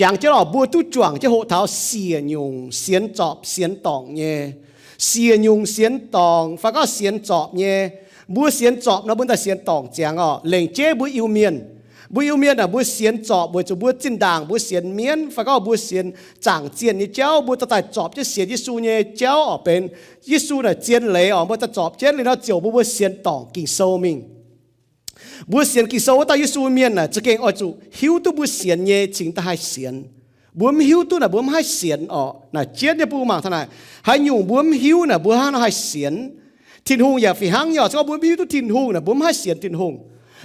jangx jienv lorqc, mbuo duqv juangc jienv hoqc taux siec nyungc sienx zorpc sienx dorngc nyei. Siec nyungc sienx dorngc fai gorngv sienx zorpc nyei. Mbuo sienx zorpc nor mbuo daaih sienx dorngc ziangx orqc. Lengc jeiv mbuo Iu-Mienh, mbuo Iu-Mienh aah, mbuo sienx zorpc weic zuqc mbuo zinh ndaangc mbuo sienx mienv fai gorngv mbuo sienx zaangc zienh nyei jauv, mbuo daaih zorpc jienv sienx Yesu nyei jauv orqc, benx Yesu naaic zien leiz orqc, mbuo daaih zorpc jienv liuz nor ziouc mbuo, mbuo sienx dorngc Ging-Sou mingh. Mbuo sienx Ging-Sou wuov dauh Yesu mienh naaic za'gengh oix zuqc hiuv duqv mbuo sienx nyei cingx daaih haih sienx. Mbuo mv hiuv duqv naaic mbuo mv haih sienx orqc. Naaic jienv nyei bun mangc taux naaic, haaix nyungc mbuo mv hiuv naaic mbuo hnangv nor haih sienx. Tin-Hungh yaac fih hnangv nyei orqc. Se gorngv mbuo mv hiuv duqv Tin-Hungh naaic mbuo mv haih sienx Tin-Hungh.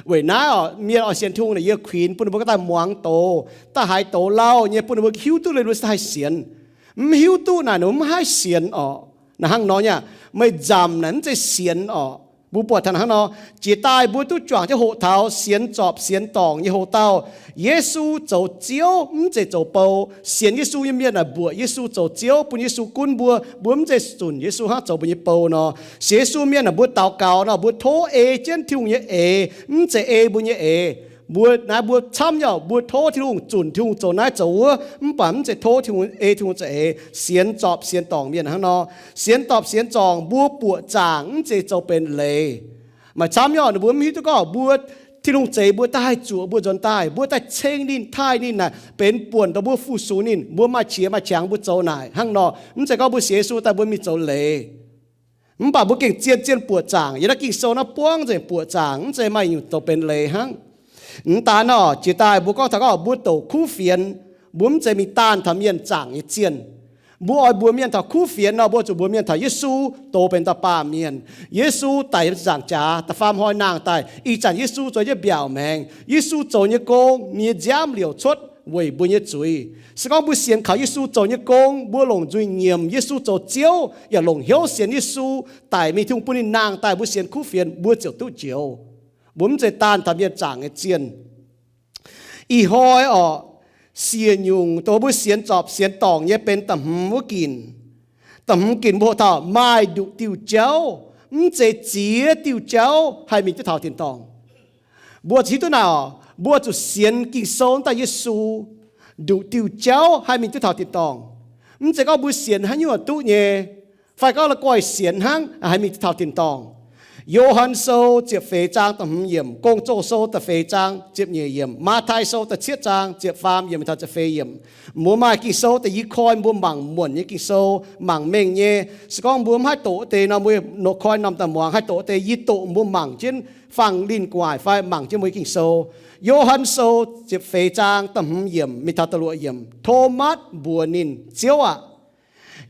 Weic naaiv orqc, mienh oix sienx Tin-Hungh naaic yie kuinx bun ninh mbuo ganh daaih muangx doz, daaih haiz doz lauh nyei bun ninh mbuo hiuv duqv liuz mbuo haih sienx. Mv hiuv duqv naaic ninh mbuo mv haih sienx orqc. Naaic hnangv nor nyei, meih nzamc naaic mv zeiz sienx orqc. Mbuo buatc taux hnangv nor, jiex daaih mbuo duqv juangc jienv hoqc taux sienx zorpc sienx dorngc nyei hoc-dauh, Yesu zoux Ziouv mv zeiz zoux bou. Sienx Yesu nyei mienh naaic mbuoqc Yesu zoux Ziouv, bun Yesu gunv mbuo. Mbuo mv zeiz zunc Yesu hnangv zoux mbuo nyei bou nor. Sienx Yesu mienh naaic mbuo daux gaux nor mbuo tov ei jienv Tin-Hungh nyei eix, mv zeiz ei mbuo nyei eix. Mbuo naaiv mbuo camv nyei orqc, mbuo tov Tin-Hungh, zunc Tin-Hungh zoux naaiv zoux wuov, mv baac mv zeiz tov Tin-Hungh, ei Tin-Hungh zoux eix. Sienx zorpc sienx dorngc mienh hnangv nor. Sienx zorpc sienx dorngc mbuo buoqc zaangc mv zeiz zoux benx leiz. Maaih camv nyei orqc, ninh mbuo mv hiuv duqv gorngv mbuo, Tin-Hungh zeix mbuo daaih haih zuoqc mbuo nzuonx daaih, mbuo daaih ceng ninh, taaih ninh naaic benx buonc dongh mbuo fu-sux ninh, mbuo maaih qiex maaih qangx mbuo zoux naaic hnangv nor. Mv zeiz gorngv mbuo sienx Yesu daaih mbuo mingh zoux leiz. Mv baac mbuo gengh zien-zien buoqc zaangc. Yiem naaiv Ging-Sou naaiv buangv nzengc buoqc zaangc, mv zeiz maaih nyungc zoux benx leiz hnangv. Mv daan orqc, jiex daaih mbuo gorngv taux gorngv mbuo douc kuv fienx, mbuo mv zeiz mingh daanh taux mienh zaangc nyei zienh. Mbuo oix mbuox mienh taux kuv fienx nor, mbuo zuqc mbuox mienh taux Yesu dox benx dauh baamh mienh. Yesu daic yiem ziepc nzaangc jaax, da'faam hnoi nangh daaih. Ih zanc Yesu zoux jienv mbiaauc maengx. Yesu zoux nyei gong, ninh nyei nziaamv liouc cuotv weic mbuo nyei zuiz. Se gorngv mbuo sienx kaux Yesu zoux nyei gong, mbuo longc nzuih nyiemc Yesu zoux Ziouv, yaac longc hnyouv sienx Yesu, daic mingh Tin-Hungh bun ninh nangh daaih, mbuo sienx kuv fienx, mbuo ziouc duqv njoux. Mbuo mv zeiz daanh taux mienh zaangc nyei zienh. Ih hnoi orqc, siec nyungc dongh mbuo sienx zorpc sienx dorngc nyei benx da'hmz wuov ginc. Da'hmz ginc mbuo hoqc taux maaih nduqc diuh jauv, mv zeiz ziex diuh jauv haih mingh duqv taux tin-dorngh. Mbuo zuqc hiuv duqv naaic orqc, mbuo zuqc sienx Ging-Sou daaih Yesu, nduqc diuh jauv haih mingh duqv taux tin-dorngh. Mv zeiz gorngv mbuo sienx haaix nyungc duqv nyei, fai gorngv la'guaih sienx hnangv haih mingh duqv taux tin-dorngh. Yo^han Sou ziepc feix zaang da'hmz yiemc, Gong-Zoh Sou da'feix zaang ziepc nyeic yiemc, Matv^tai Sou da'cietv zaang ziepc faam yiemc taux ziepc feix yiemc. Mbuo maaih Ging-Sou da'yietv koi mbuo mangc muonc nyei Ging-Sou, mangc mengh nyei. Se gorngv mbuo mv haih doqc deix nor, mbuo koi norm daaih muangx. Haih doqc deix yie doqc mbuo mangc jienv fangx linh gu'nguaaic fai mangc jienv mbuo nyei Ging-Sou. Yo^han Sou ziepc feix zaang da'hmz yiemc mingh taux da'luoqc yiemc. Tomatv mbuox ninh, Ziouv aah!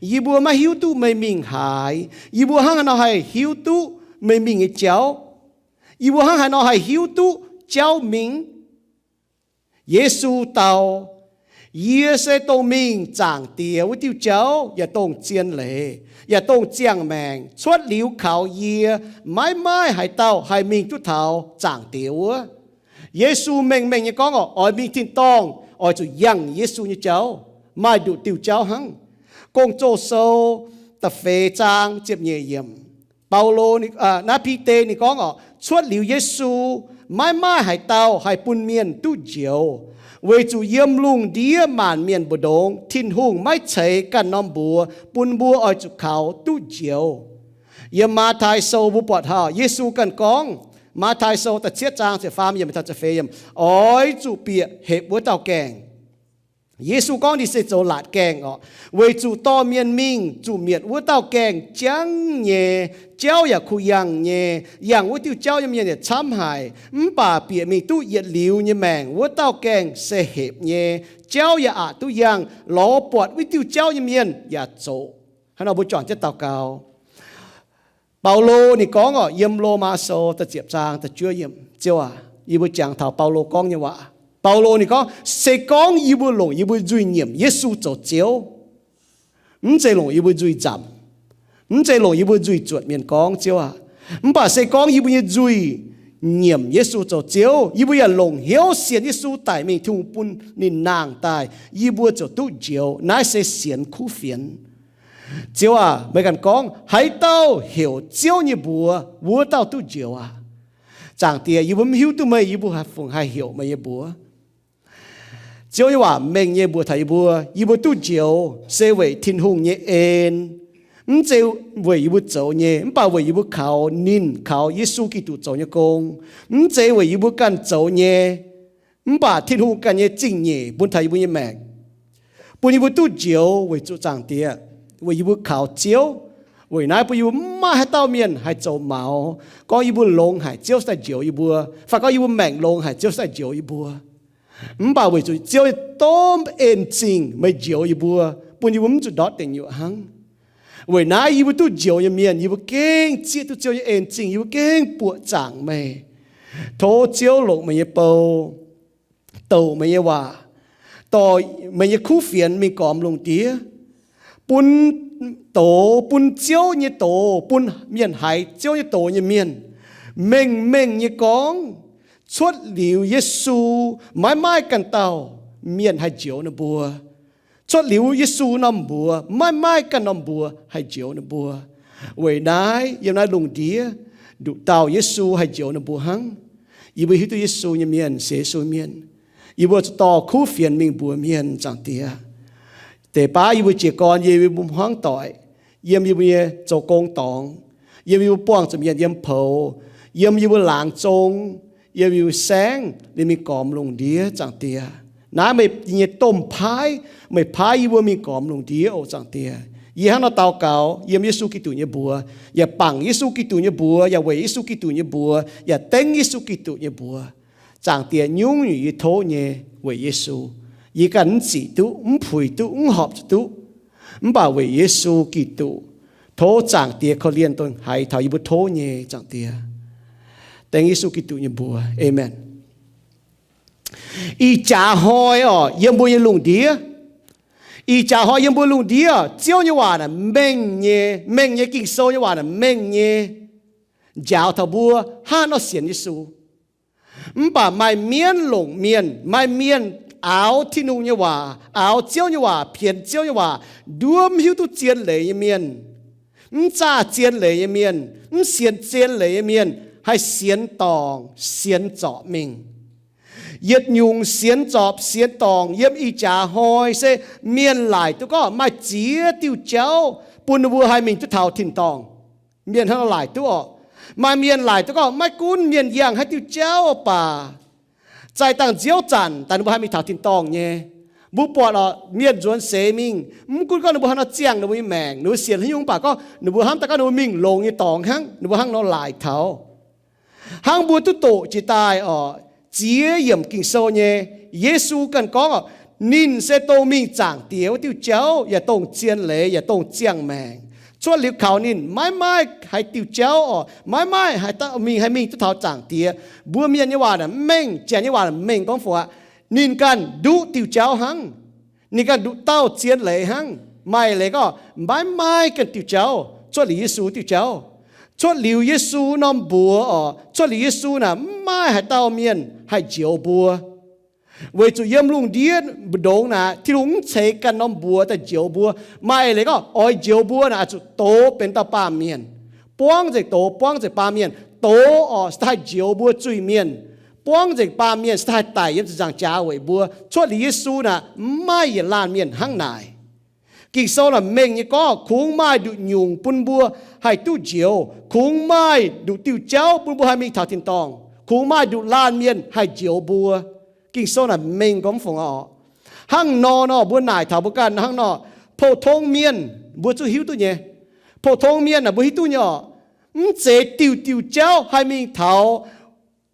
Yie mbuo maiv hiuv duqv meih mingh haaix. Yie mbuo hnangv haaix nor haih hiuv duqv meih mingh nyei jauv? Yie mbuo hnangv haaix nor haih hiuv duqv jauv mingh? Yesu dau, Yie se dongh mingh Zaangc Diex wuov diuh jauv, yaac dongh zien leiz, yaac dongh ziangh maengc. Cuotv liuz kaux yie, maiv maaih haaix dauh haih mingh duqv taux Zaangc Diex wuov. Yesu mengh mengh nyei gorngv oc, oix mingh tin-dorngh oix zuqc yangh Yesu nyei jauv. Maaih nduqc diuh jauv hnangv. Gong-Zoh Sou da'feix zaang ziepc nyeic yiemc, Baulo, naaiv Bide ninh gorngv oc, cuotv liuz Yesu, maiv maaih haaix dauh haih bun mienh duqv njoux, weic zuqc yiem lungh ndiev maanc mienh mbu'ndongx Tin-Hungh maiv ceix ganh norm mbuox bun mbuo oix zuqc kaux duqv njoux. Yiem Matv^tai Sou mbuo buatc taux Yesu ganh gorngv, Matv^tai Sou da'cietv zaang ziepc faam yiemc taux ziepc feix yiemc, oix zuqc bieqc hepc wuov dauh gaengh. Yesu gorngv ninh se zoux laatc gaengh oc, weic zuqc dorh mienh mingh zuqc mietc wuov dauh gaengh jangv nyei, jauv yaac kuh yangh nyei, yangh wuov diuh jauv nyei mienh yaac camv haic. Mv baac bieqc mingh duqv yietc liuz nyei maengc wuov dauh gaengh se hepc nyei, jauv yaac aqc duqv yangh, lorz buatc wuov diuh jauv nyei mienh yaac zoqc. Hnangv nor mbuo juangc jienv daux gaux. Baulo ninh gorngv oc, yiem Lomaa Sou da'ziepc zaang da'juov yiemc, Ziouv aac, yie mbuo jangx taux Baulo gorngv nyei waac. Baulo ninh gorngv, se gorngv yie mbuo longc yie mbuo nzuih nyiemc Yesu zoux Ziouv, mv zeiz longc yie mbuo nzuih nzamc, mv zeiz longc yie mbuo nzuih zuotc mienh gorngv, Ziouv aac, mv baac se gorngv yie mbuo nyei nzuih nyiemc Yesu zoux Ziouv, yie mbuo yaac longc hnyouv sienx Yesu daic mingh Tin-Hungh bun ninh nangh daaih, yie mbuo ziouc duqv njoux. Naaiv se sienx kuv fienx. Ziouv aac, meih ganh gorngv, haaix dauh heuc Ziouv nyei mbuox, wuov dauh duqv njoux aqv. Zaangc Diex, yie mbuo mv hiuv duqv meih, yie mbuo haih fungc haih heuc meih nyei mbuox? Ziouv nyei waac mengh nyei mbuox taux yie mbuo, yie mbuo duqv njoux se weic Tin-Hungh nyei en, mv zeiz weic yie mbuo zoux nyei, mv baac weic yie mbuo kaux ninh, kaux Yesu Giduc zoux nyei gong. Mv zeiz weic yie mbuo ganh zoux nyei, mv baac Tin-Hungh ganh nyei zingh nyeic bun taux yie mbuo nyei maengc, bun yie mbuo duqv njoux weic zuqc Zaangc Diex, weic yie mbuo kaux Ziouv. Weic naaiv bun yie mbuo mv maaih haaix dauh mienh haih zoux maux gorngv yie mbuo longx haic Ziouv se daaih njoux yie mbuo, fai gorngv yie mbuo maengc longx haic Ziouv se daaih njoux yie mbuo. Mv baac weic zuqc Ziouv nyei domh en-zingh meih njoux yie mbuo, bun yie mbuo mv zuqc ndortv deic nyuoqc hnangv. Weic naaiv yie mbuo duqv njoux nyei mienh, yie mbuo gengh zieqv duqv Ziouv nyei en-zingh, yie mbuo gengh buoqc zaangc meih. Tov Ziouv longc meih nyei bou, douc meih nyei waac, dorh meih nyei kuv fienx mingh gormx lungh ndiev, bun doz, bun Ziouv nyei doz, bun mienh haiz Ziouv nyei doz nyei mienh, mengh mengh nyei gorngv, cuotv liuz Yesu, maiv maaih ganh dauh mienh haih njoux ninh mbuo. Cuotv liuz Yesu norm mbuox, maiv maaih ganh norm mbuox haih njoux ninh mbuo. Weic naaiv yiem naaiv lungh ndiev, nduqc dauh Yesu haih njoux ninh mbuo hnangv. Yie mbuo hiuv duqv Yesu nyei mienh, sienx Yesu mienh, yie mbuo zuqc dorh kuv fienx mingh mbuox mienh, Zaangc Diex. Deix baav yie mbuo jiez gorn yiem yie mbuo hmuangv doic, yiem yie mbuo nyei zoux gong dorngx, yiem yie mbuo buangh zuqc mienh yiem poux, yiem yie mbuo laangz zong, yiem yie mbuo saengv, liemh mingh gormx lungh ndiev, Zaangc Diex. Naaiv meih nyei domh paaiv, meih paaiv yie mbuo mingh gormx lungh ndiev oc, Zaangc Diex. Yie hnangv nor daux gaux yiem Yesu Giduc nyei mbuox, yaac bangc Yesu Giduc nyei mbuox, yaac weic Yesu Giduc nyei mbuox, yaac dengv Yesu Giduc nyei mbuox. Zaangc Diex, nyungc-nyungc yie tov nyei weic Yesu. Yie ganh mv zic duqv, mv puix duqv, mv horpc zuqc duqv. Mv baac weic Yesu Giduc, tov Zaangc Diex korv-lienh dongh haiz taux yie mbuo tov nyei, Zaangc Diex. Dengv Yesu Giduc nyei mbuox. Aamen. Ih jaax hnoi oc, yiem mbuo nyei lungh ndiev, ih jaax hnoi yiem mbuo lungh ndiev, Ziouv nyei waac naaic mengh nyei, mengh nyei, Ging-Sou nyei waac naaic mengh nyei, njaaux taux mbuo hnangv nor sienx Yesu. Mv baac maaih mienv longc mienh, maaih mienh aaux Tin-Hungh nyei waac, aaux Ziouv nyei waac, pienx Ziouv nyei waac, nduov mv hiuv duqv zien leiz nyei mienh, mv zaah zien leiz nyei mienh, mv sienx zien leiz nyei mienh, haih sienx dorngc sienx zorpc mingh. Yietc nyungc sienx zorpc sienx dorngc yiem ih jaax hnoi se mienh laaic duqv gorngv maaih ziex diuh jauv bun ninh mbuo haih mingh duqv taux tin-dorngh. Mienh hnangv nor laaic duqv oc. Maaih mienh laaic duqv gorngv maiv gunv mienh yangh haaix diuh jauv baac, zaih dangh nziouv zanc daaih ninh mbuo haih mingh taux tin-dorngh nyei. Mbuo buatc oc, mienh nzuonx seix mingh, mv gunv gorngv ninh mbuo haaix nor ziangh ninh mbuo nyei maengc, ninh mbuo sienx haaix nyungc, mv baac gorngv ninh mbuo hnamv daaih gorngv ninh mbuo mingh longx nyei dorngx hnangv, ninh mbuo hnangv nor laaic taux. Hnangv mbuo duqv doqc jiex daaih oc, ziex yiemc Ging-Sou nyei, Yesu ganh gorngv oc, ninh se dongh mingh Zaangc Diex wuov diuh jauv, yaac dongh zien leiz, yaac dongh ziangh maengc. Cuotv liuz kaux ninh maiv maaih haaix diuh jauv oc, maiv maaih haaix dauh mingh haih mingh duqv taux Zaangc Diex. Mbuo mienh nyei waac naaic mv mengh, janx nyei waac naaic mengh gorngv fungc aqv. Ninh ganh nduqv diuh jauv hnangv. Ninh ganh nduqc dauh zien leiz hnangv. Maaih leiz gorngv maiv maaih ganh diuh jauv cuotv liuz Yesu diuh jauv. Cuotv liuz Yesu norm mbuox oc, cuotv liuz Yesu naaic mv maaih haaix dauh mienh haih njoux mbuo. Weic zuqc yiem lungh ndiev mbu'ndongx naaic, Tin-Hungh mv ceix ganh norm mbuox daaih njoux mbuo. Maaih leiz gorngv oix njoux mbuo naaic oix zuqc doz benx dauh baamh mienh, buangv nzengc doz, buangv nzengc baamh mienh. Doz oc se daaih haih njoux mbuo zuiz-mienh. Buangv nzengc baamh mienh se daaih haih daic yiem ziepc nzaangc jaax weic mbuo. Cuotv liuz Yesu naaic mv maaih yietc laanh mienh hnangv naaic. Ging-Sou naaic mengh nyei gorngv kungx maaih nduqc nyungc bun mbuo haih duqv njoux, kungx maaih nduqc diuh jauv bun mbuo haih mingh taux tin-dorngh, kungx maaih nduqc laanh mienh haih njoux mbuo. Ging-Sou naaic mengh gorngv fungc oc. Hnangv nor nor mbuo naaic taux mbuo ganh hnangv nor, pou-tong mienh mbuo zungv hiuv duqv nyei. Pou-tong mienh naaic mbuo hiuv duqv nyei oc. Mv zeiz diuh diuh jauv haih mingh taux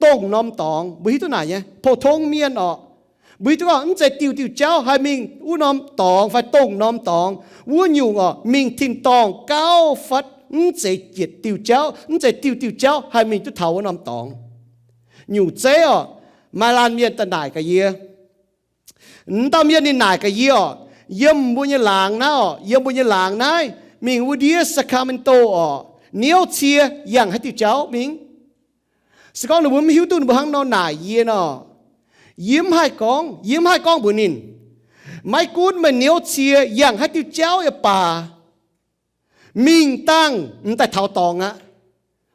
dongh norm dorngx. Mbuo hiuv duqv naaic nyei, pou-tong mienh oc. Mbuo hiuv duqv gorngv mv zeiz diuh diuh jauv haih mingh wuov norm dorngx fai dongh norm dorngx. Wuov nyungc oc, mingh tin-dorngh gauh fatv, mv zeiz yietc diuh jauv, mv zeiz diuh diuh jauv haih mingh duqv taux wuov norm dorngx. Nyungc zeiv oc, maaih laanh mienh daaih naaic gaax yie, dauh mienh ninh naaic gaax yie oc, yiem mbuo nyei laangz naaiv oc, yiem mbuo nyei laangz naaiv mingh wuov ndiev Sacramento oc, niouv cie yangh haaix diuh jauv mingh? Se gorngv ninh mbuo mv hiuv duqv ninh mbuo hnangv nor naaic yie nor, yie mv haih gorngv, yie mv haih gorngv mbuox ninh, maiv gunv meih niouv cie yangh haaix diuh jauv yaac baac, mingh dangh m'daaih taux dorngx aqv.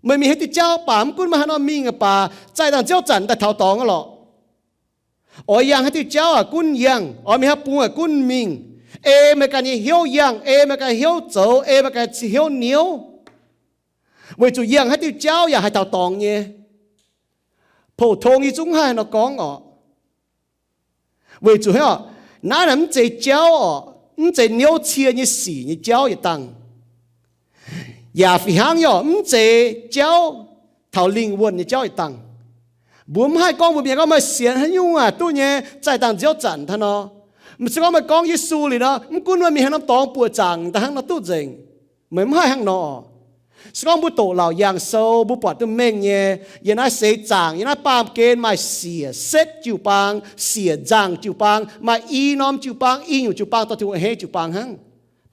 Meih mingh haaix diuh jauv baac, mv gunv meih haaix nor mingh yaac baac, zaih dangh nziouv zanc m'daaih taux dorngx aqv lorqc. Oix yangh haaix diuh jauv aac, gunv yangh. Oix mingh haaix bung aac, gunv mingh. Ei meih ganh nyei hnyouv yangh, ei meih ganh hnyouv zoux, ei meih ganh hnyouv niouv. Weic zuqc yangh haaix diuh jauv yaac haih taux dorngx nyei. Pou-tong yie zungv haih nor gorngv orqc. Weic zuqc naaiv naaic mv zeiz jauv orqc, mv zeiz niouv cie nyei sic nyei jauv yietc dangh. Yaac fih hnangv nyei orqc, mv zeiz jauv taux lingh wuonh nyei jauv yietc dangh. Mbuo mv haih gorngv mbuo mienh gorngv, meih sienx haaix nyungc aac duqv nyei, zaih dangh nziouv zanc hnangv nor. Se gorngv meih gorngv Yesu liuz nor, mv gunv meih mingh haaix norm dorngx buoqc zaangc daaih hnangv nor duqv nzengc. Meih mv haih hnangv nor. Se gorngv mbuo doqc Laauc Yaangh Sou, mbuo buatc duqv mengh nyei, yiem naaiv seix zaangc, yiem naaiv baamh gen maaih siec setv jiu-baang, siec nzangc jiu-baang, maaih i norm jiu-baang, i nyungc jiu-baang dorh Tin-Hungh a'hneiv jiu-baang hnangv.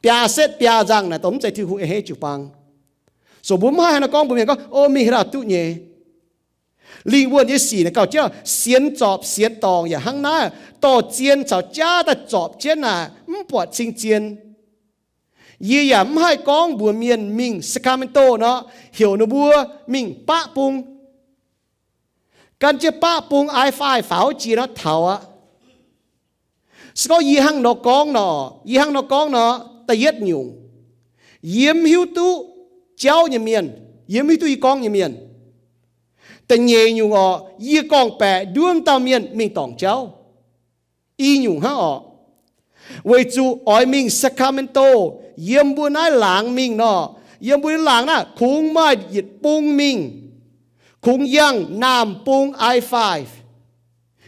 Biaa setv biaa nzangc naaic dongh mv zeiz Tin-Hungh a'hneiv jiu-baang. So mbuo mv haih hnangv nor gorngv mbuo mienh gorngv, o, mingh haaix dauh duqv nyei. Lingh wuonh nyei sic naaic gauh jienv sienx zorpc sienx dorngc yaac hnangv naaiv, dorh zien caux jaav daaih zorpc jienv naaic, mv buatc cing-zien. Yie yaac mv haih gorngv mbuox mienh mingh Sacramento nor, heuc ninh mbuo mingh baqv bung. Gan jienv baqv bung I five faaux jiex nor taux aqv. Se gorngv yie hnangv nor gorngv nor, yie hnangv nor gorngv nor, da'yietv nyungc, yie mv hiuv duqv jauv nyei mienh, yie mv hiuv duqv yie gorngv nyei mienh. Da'nyeic nyungc orqc, yie gorngv-baeqc nduov dauh mienh mingh dorngc jauv. I nyungc hnangv orqc, weic zuqc oix mingh Sacramento, yiem mbuo naaiv laangz mingh nor, yiem mbuo naaiv laangz naaiv kungx maaih yietc bung mingh, kungx yangh naamh bung I five.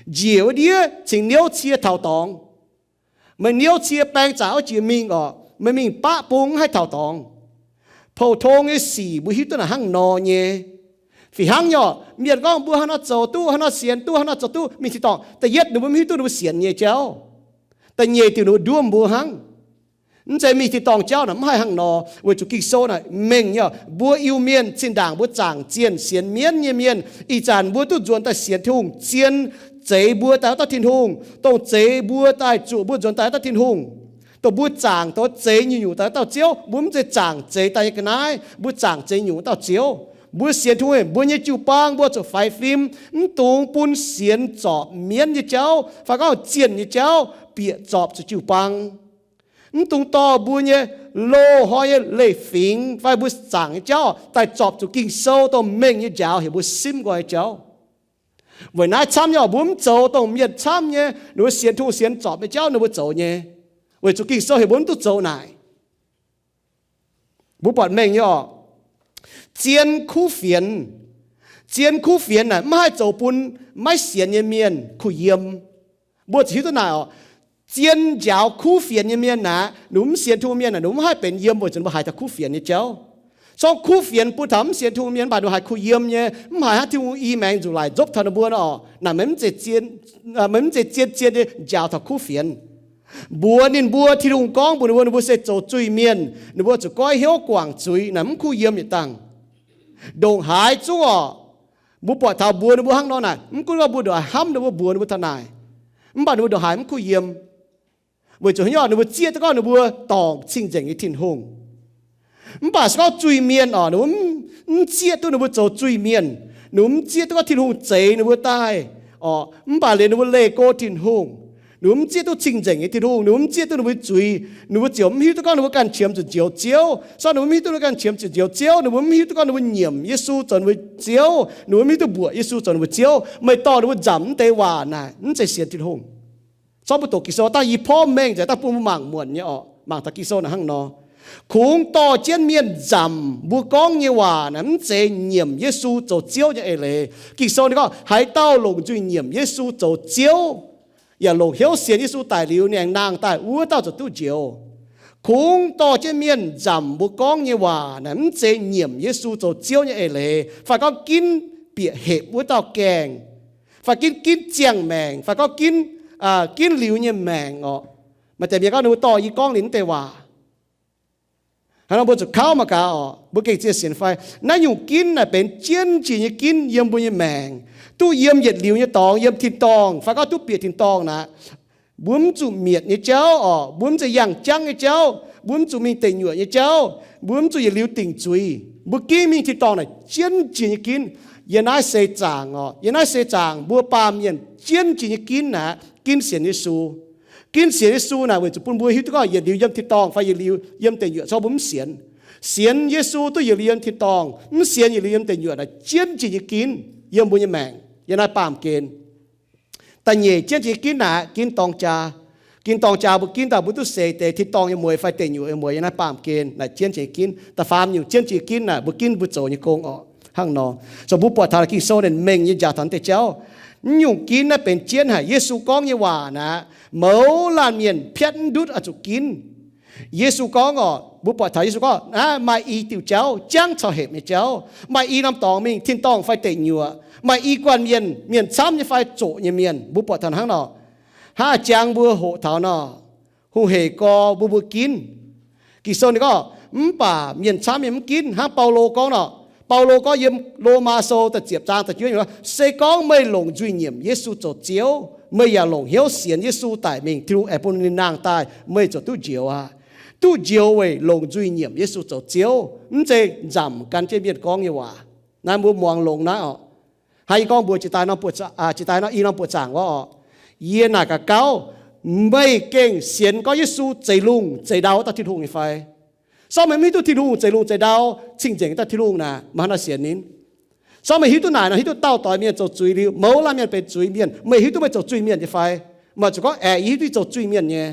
Njiec wuov ndiev cingx niouv cie taux dorngx. Meih niouv cie baeng zaqc wuov jiex mingh orqc, meih mingh baqv bung mv haih taux dorngx. Pou-tong nyei sic mbuo hiuv duqv naaic hnangv nor nyei. Fih hnangv nyei orqc, mienh gorngv mbuo haaix nor zoux duqv, haaix nor sienx duqv, haaix nor zoux duqv, mingh tin-dorngh. Da'yietv ninh mbuo mv hiuv duqv ninh mbuo sienx nyei jauv. Da'nyeic diuc ninh mbuo nduov mbuo hnangv. Mv zeiz mingh tin-dorngh jauv naaic mv haih hnangv nor, weic zuqc Ging-Sou naaic mengh nyei orqc, mbuo Iu-Mienh zinh ndaangc mbuo zaangc zienh sienx mienv nyei mienh, ih zanc mbuo duqv nzuonx daaih sienx Tin-Hungh, zien zeix mbuo daaih wuov dauh Tin-Hungh, dongh zeix mbuo daaih zuqc mbuo nzuonx daaih wuov dauh Tin-Hungh, dongh mbuo zaangc dongh zeix nyungc-nyungc daaih wuov dauh Ziouv. Mbuo mv zeiz zaangc zeix daaih nyei ga'naaiv, mbuo zaangc zeix nyungc wuov dauh Ziouv. Mbuo sienx Tin-Hungh, mbuo nyei jiu-baang mbuo zuqc faix fim, mv dungx bun sienx zorpc mienv nyei jauv fai gorngv zienh nyei jauv bieqc zorpc zuqc jiu-baang. Mv dungx dorh mbuo nyei loz-hnoi nyei leiz-fingx fai mbuo zaangc nyei jauv daaih zorpc zuqc Ging-Sou dongh mengh nyei njaaux heuc mbuo simv nqoi nyei jauv. Weic naaiv camv nyei orqc, mbuo mv zoux dongh mienh camv nyei, ninh mbuo sienx Tin-Hungh sienx zorpc nyei jauv ninh mbuo zoux nyei, weic zuqc Ging-Sou heuc mbuo mv duqv zoux naaic. Mbuo buatc mengh nyei orqc, zien kuv fienx. Zien kuv fienx naaic mv haih zoux bun maiv sienx nyei mienh kuh yiem. Mbuo ziouc hiuv duqv naaic orqc, zien njaaux kuv fienx nyei mienh naaic, ninh mv sienx Tin-Hungh mienh naaic, ninh mv haih benx yiem weic zuqc ninh mbuo haiz taux kuv fienx nyei jauv. Zorqv kuv fienx bun taux mv sienx Tin-Hungh mienh mv baac ninh mbuo haiz kuh yiem nyei, mv haiz hnangv Tin-Hungh i maengx nzuqc laic nzopv taux ninh mbuo nor, naaic meih mv zeiz zien, meih mv zeiz zien-zien nyei njaaux taux kuv fienx. Mbuox ninh mbuo, Tin-Hungh gorngv mbuox ninh mbuo, ninh mbuo se zoux zuiz-mienh, ninh mbuo zuqc goiv hnyouv guangc zuiz naaic mv kuv yiem yietc dangh. Ndongc haaix zungv orqc, mbuo buatc taux mbuox ninh mbuo hnangv nor naaic, mv gunv gorngv mbuo ndongc haaix hnamv ninh mbuo, mbuox ninh mbuo taux naaic, mv baac ninh mbuo ndongc haaix mv kuv yiem. Weic zuqc haaix nyungc, ninh mbuo zieqv duqv gorngv ninh mbuo dorngc cing-nzengc nyei Tin-Hungh. Mv baac se gorngv zuiz-mienh orqc, ninh mbuo mv zieqv duqv ninh mbuo zoux zuiz-mienh, ninh mbuo mv zieqv duqv gorngv Tin-Hungh zeix ninh mbuo daaih orqc, mv baac liuz ninh mbuo leih go Tin-Hungh, ninh mbuo mv zieqv duqv cing-nzengc nyei Tin-Hungh, ninh mbuo mv zieqv duqv ninh mbuo zuiz, ninh mbuo ziouc mv hiuv duqv gorngv ninh mbuo ganh qiemx zuqc njoux Ziouv. Se gorngv ninh mbuo mv hiuv duqv ninh mbuo ganh qiemx zuqc njoux Ziouv, ninh mbuo mv hiuv duqv gorngv ninh mbuo nyiemc Yesu zoux ninh mbuo Ziouv, ninh mbuo mv hiuv duqv mbuoqc Yesu zoux ninh mbuo Ziouv, meih dorh ninh mbuo nzamc mv deix waac naaic, mv zeiz sienx Tin-Hungh. Zorqv mbuo doqc Ging-Sou dangh i porv mengh nzengc dangh bun mbuo mangc muonc nyei orqc, mangc taux Ging-Sou naaic hnangv nor. Kungx dorh jienv mienh nzamc mbuo gorngv nyei waac naaic mv zeiz nyiemc Yesu zoux Ziouv nyei eix leiz. Ging-Sou ninh gorngv, haaix dauh longc nzuih nyiemc Yesu zoux Ziouv, yaac longc hnyouv sienx Yesu daic liuz ninh aengx nangh daaih, wuov dauh ziouc duqv njoux. Kungx dorh jienv mienh nzamc mbuo gorngv nyei waac naaic mv zeiz nyiemc Yesu zoux Ziouv nyei eix leiz, fai gorngv ginv bieqc hepc wuov dauh gaengh, fai ginv, ginv ziangh maengc, fai gorngv ginv, ginv liuz nyei maengc orqc. Maaih deix mienh gorngv ninh mbuo dorh yie gorngv liuz naaiv deix waac, hnangv nor mbuo zuqc kauv mangc gaax orqc, mbuo gengh zien sienx fai. Naaiv nyungc ginv naaic benx jienv jiex nyei ginv yiem mbuo nyei maengc, duqv yiem yietc liuz nyei dorngx yiem tin-dorngh fai gorngv duqv bieqc tin-dorngh naaic. Mbuo mv zuqc mietc nyei jauv orqc, mbuo mv zeiz yangh jangv nyei jauv, mbuo mv zuqc mingh deic nyuoqc nyei jauv, mbuo mv zuqc yietc liuz dingc zuiz. Mbuo ginv mingh tin-dorngh naaic jienv jiex nyei ginv. Yiem naaiv seix zaangc oc, yiem naaiv seix zaangc mbuo baamh mienh jienv jiex nyei ginv aqv, ginv sienx Yesu. Ginv sienx Yesu naaic weic zuqc bun mbuo hiuv duqv gorngv yietc liuz yiem tin-dorngh fai yietc liuz yiem deic nyuoqc, corc mbuo mv sienx. Sienx Yesu duqv yietc liuz yiem tin-dorngh, mv sienx yietc liuz yiem deic nyuoqc naaic jienv jiex nyei ginv yiem mbuo nyei maengc yiem naaiv baamh gen. Da'nyeic jienv jiex ginv naaic ginv dorng jaa. Ginv dorng jaa mbuo ginv daaih mbuo duqv seix deix tin-dorngh nyei mueiz fai deic nyuoqc nyei mueiz yiem naaiv baamh gen naaic jienv jiex ginv. Da'faam nyungc jienv jiex ginv naaic mbuo ginv mbuo zoux nyei gong oc. Hnangv nor, so mbuo buatc taux Ging-Sou naaic mengh nyei njaaux taux deix jauv. Mv nyungc ginv naaiv benx jienv haic. Yesu gorngv nyei waac naaic, mouz laanh mienh piatv mv ndutv oix zuqc ginv. Yesu gorngv oc, mbuo buatc taux Yesu gorngv, naaiv maaih i diuh jauv, jangv caux hepc nyei jauv. Maaih i norm dorngx mingh tin-dorngh fai deic nyuoqc. Maaih i guanh mienh, mienh camv nyei fai zoqc nyei mienh. Mbuo buatc taux hnangv nor. Hnangv jangx mbuo hoqc taux nor, hungh hec gorx mbuo mbuo ginv. Ging-Sou ninh gorngv, mv baac mienh camv mienh mv ginv. Hnangv Baulo gorngv nor, Baulo gorngv yiem Lomaa Sou da'ziepc zaang da'juov, se gorngv meih longc nzuih nyiemc Yesu zoux Ziouv, meih yaac longc hnyouv sienx Yesu daic mingh, Tin-Hungh aengx bun ninh nangh daaih, meih ziouc duqv njoux aqv. Duqv njoux weic longc nzuih nyiemc Yesu zoux Ziouv, mv zeiz nzamc gan jienv mienh gorngv nyei waac. Naaiv mbuo muangx longx naaiv oc. Hnangv yie gorngv mbuox jiex daaih norm buoz-, jiex daaih norm i norm buoz-zaangc wuov oc, yie naaic gaax gauv, meih gengh sienx gorngv Yesu zeix lungh zeix ndau dauh Tin-Hungh nyei fai? Sorng meih mv hiuv duqv Tin-Hungh zeix lungh zeix ndau, cing-nzengc dauh Tin-Hungh naaic, meih hnangv naaiv sienx ninh? Sorng meih hiuv duqv naaic nor, hiuv duqv dauh doix mienh zoux zuiz liuz, mouz laanh mienh benx zuiz mienh, meih hiuv duqv meih zoux zuiz mienh nyei fai? Meih zuqc gorngv, aeqv, yie hiuv duqv yie zoux zuiz mienh nyei.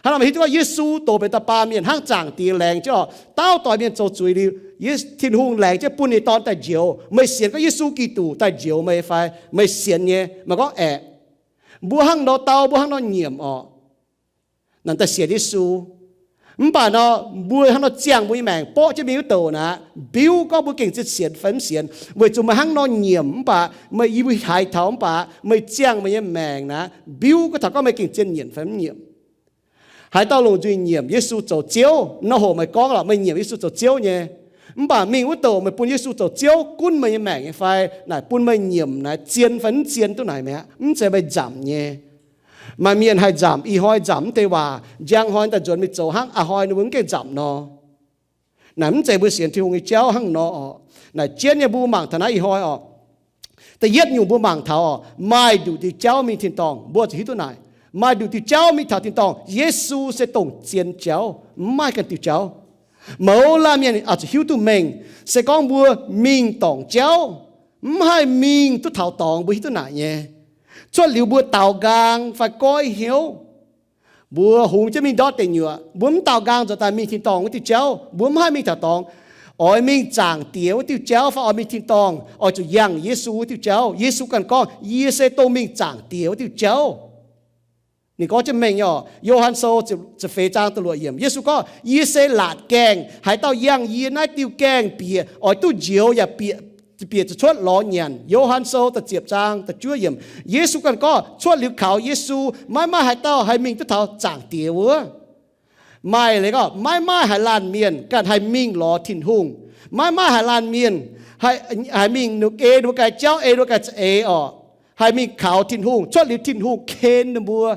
Hnangv nor meih hiuv duqv gorngv Yesu doz benx da'baamh mienh hnangv Zaangc Diex laengz jienv oc, dauh doix mienh zoux zuiz liuz, Ye-, Tin-Hungh laengz jienv bun ninh Dorn daaih njoux. Meih sienx gorngv Yesu Giduc daaih njoux meih fai? Meih sienx nyei, meih gorngv aeqv. Mbuo hnangv nor dau, mbuo hnangv nor nyiemc oc, naaic daaih sienx Yesu. Mv baac nor, mbuo hnangv nor ziangh mbuo nyei maengc borqv jienv mingh wuov douc naaic, biuv gorngv mbuo gengh zieqv sienx fai mv sienx, weic zuqc meih hnangv nor nyiemc mv baac meih, yie mbuo haiz taux mv baac meih ziangh meih nyei maengc naaic, biuv gorngv taux gorngv meih gengh zien nyiemc fai mv nyiemc. Haaix dauh longc nzuih nyiemc Yesu zoux Ziouv, nor hoc meih gorngv lorqc meih nyiemc Yesu zoux Ziouv nyei. Mv baac mingh wuov douc meih bun Yesu zoux Ziouv gunv meih nyei maengc nyei fai? Naaic bun meih nyiemc naaic zien fai mv zien duqv naaic mi'aqv. Mv zeiz meih nzamc nyei. Maaih mienh haih nzamc, ih hnoi nzamc mv deix waac, njang hnoi daaih nzuonx mingh zoux hnangv a'hnoi ninh mbuo mv gaengh nzamc nor. Naaic mv zeiz mbuo sienx Tin-Hungh nyei jauv hnangv nor oc. Naaic jienv nyei mbuo mangc taux naaiv ih hnoi oc. Da'yietv nyungc mbuo mangc taux oc, maaih nduqc diuh jauv mingh tin-dorngh, mbuo zuqc hiuv duqv naaic. Maaih nduqc diuh jauv mingh taux tin-dorngh, Yesu se dongh zien jauv, mv maaih ganh diuh jauv. Mouz laanh mienh oix zuqc hiuv duqv mengh, se gorngv mbuo mingh dorngc jauv, mv haih mingh duqv taux dorngx, mbuo hiuv duqv naaic nyei. Cuotv liuz mbuo daaux nqaang fai goiv hnyouv, mbuo hungx jienv mingh ndortv deic nyuoqc, mbuo mv daaux nqaang nzuonx daaih mingh tin-dorngh wuov diuh jauv, mbuo mv haih mingh taux dorngx. Oix mingh Zaangc Diex wuov diuh jauv fai oix mingh tin-dorngh, oix zuqc yangh Yesu wuov diuh jauv. Yesu ganh gorngv, yie se dongh mingh Zaangc Diex wuov diuh jauv. Ninh gorngv jienv mengh nyei oc. Yo^han Sou ziepc feix zaang da'luoqc yiemc, Yesu gorngv, yie se laatc gaengh. Haaix dauh yangh yie naaiv diuh gaengh bieqc oix duqv njoux yaac bieqc, bieqc zuqc cuotv lorz nyanc. Yo^han Sou da'ziepc zaang da'juov yiemc, Yesu ganh gorngv cuotv liuz kaux Yesu, maiv maaih haaix dauh haih mingh duqv taux Zaangc Diex wuov. Maaih leiz gorngv maiv maaih haaix laanh mienh ganh haih mingh lorz Tin-Hungh. Maiv maaih haaix laanh mienh haih, haih mingh ei ninh mbuo ganh jauv, ei ninh mbuo ganh za'eix oc, haih mingh kaux Tin-Hungh, cuotv liuz Tin-Hungh ken ninh mbuo.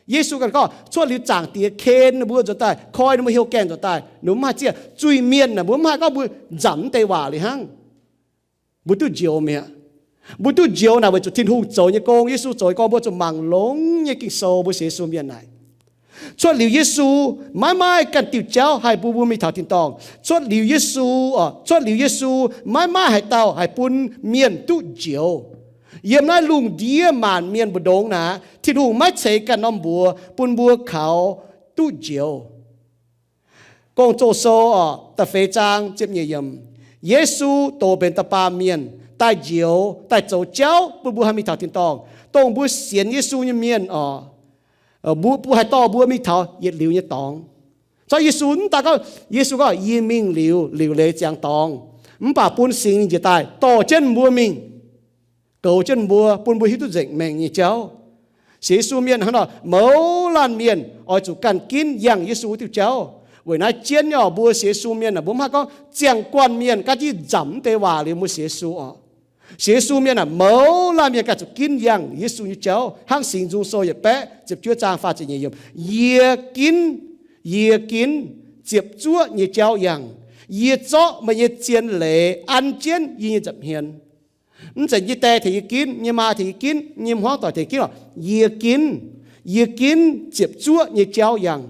Yesu ganh gorngv cuotv liuz Zaangc Diex ken ninh mbuo nzuonx daaih, koi ninh mbuo hnyouv gaengh nzuonx daaih, ninh mbuo mv haih zieqv. Zuiz-mienh naaic mbuo mv haih gorngv mbuo nzamc mv deix waac liuz hnangv. Mbuo duqv njoux mi'aqv. Mbuo duqv njoux naaic weic zuqc Tin-Hungh zoux nyei gong, Yesu zoux nyei gong, mbuo zuqc mangc longx nyei Ging-Sou, mbuo sienx Yesu mienh naaic. Cuotv liuz Yesu, maiv maaih ganh diuh jauv haih bun mbuo mingh taux tin-dorngh. Cuotv liuz Yesu, cuotv liuz Yesu, maiv maaih haaix dauh haih bun mienh duqv njoux. Yiem naaiv lungh ndiev maanc mienh mbu'ndongx naaic, Tin-Hungh maiv ceix ganh norm mbuox bun mbuo kaux duqv njoux. Gong-Zoh Sou oc, da'feix zaang ziepc nyeic yiemc, Yesu doz benx da'baamh mienh daaih njoux, daaih zoux jauv bun mbuo haih mingh taux tin-dorngh. Dongh mbuo sienx Yesu nyei mienh oc, mbuo, mbuo haih dorh mbuo mingh taux yietc liuz nyei dorngx. Zorqv Yesu mv daaih gorngv, Yesu gorngv, yie mingh liuz, liuc leiz ziangx dorngx, mv baac bun Singx Lingh njiec daaih dorh jienv mbuo mingh, goux jienv mbuo, bun mbuo hiuv duqv nzengc mengh nyei jauv. Sienx Yesu mienh hnangv nor, mouz laanh mienh oix zuqc ganh ginv yangh Yesu wuov diuh jauv. Weic naaiv jienv nyei oc, mbuo sienx Yesu mienh aah, mbuo mv haih gorngv ziangh guanh mienh gaav jienv nzamc mv deix waac liuz mbuo sienx Yesu oc. Sienx Yesu mienh aah, mouz laanh mienh ganh zuqc ginv yangh Yesu nyei jauv, hnangv Singx Nzung Sou yietc baeqv ziepc juov zaang faah ziepc nyeic yiemc, Yie ginv, yie ginv ziepc zuoqv nyei jauv yangh. Yie zorqv meih nyei zien leiz an jienv yie nyei nza'hmien. Mv zeiz nyei die tengx yie ginv, nyei maa tengx yie ginv, nyei hmuangv doic tengx ginv oc. Yie ginv, yie ginv ziepc zuoqv nyei jauv yangh.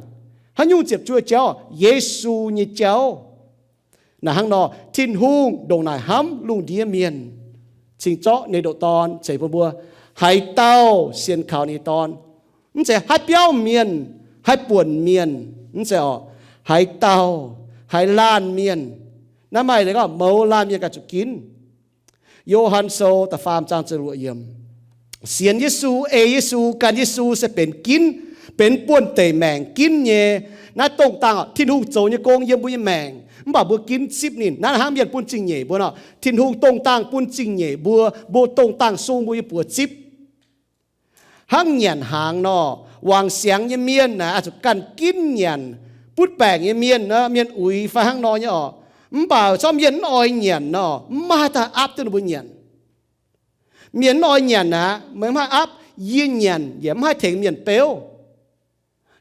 Haaix nyungc ziepc zuoqv jauv? Yesu nyei jauv. Naaic hnangv nor, Tin-Hungh ndongc naaic hnamv lungh ndiev mienh, cingx zorqv ninh ndoqc Dorn ceix bun mbuo. Haaix dauh sienx kaux ninh nyei Dorn, mv zeiz haaix biauv mienh, haaix buonc mienh, mv zeiz oc, haaix dauh, haaix laanh mienh, naaiv maaih gorngv mouz laanh mienh ganh zuqc ginv. Yo^han Sou da'faam zaang ziepc luoqc yiemc. Sienx Yesu, ei Yesu, gan Yesu se benx ginv, benx buonv-deic maengc ginv nyei. Naaiv dongh dangh Tin-Hungh zoux nyei gong yiem mbuo nyei maengc, mv baac mbuo ginv zipv ninh. Naaiv hnangv mienh bun zingh nyeic mbuo nor, Tin-Hungh dongh dangh bun zingh nyeic mbuo, mbuo dongh dangh sung mbuo nyei buoz zipv. Hnangv nyanc hnaangx nor, wangc siangx nyei mienh naaic oix zuqc ganh ginv nyanc. Butv baengc nyei mienh, mienh uix fai hnangv nor nyei oc. Mv baac zorqv mienh mv oix nyanc nor, mv maaih haaix dauh aapv duqv ninh mbuo nyanc. Mienh mv oix nyanc aqv, meih mv haih aapv. Yie nyanc yaac mv haih tengx mienh beuv.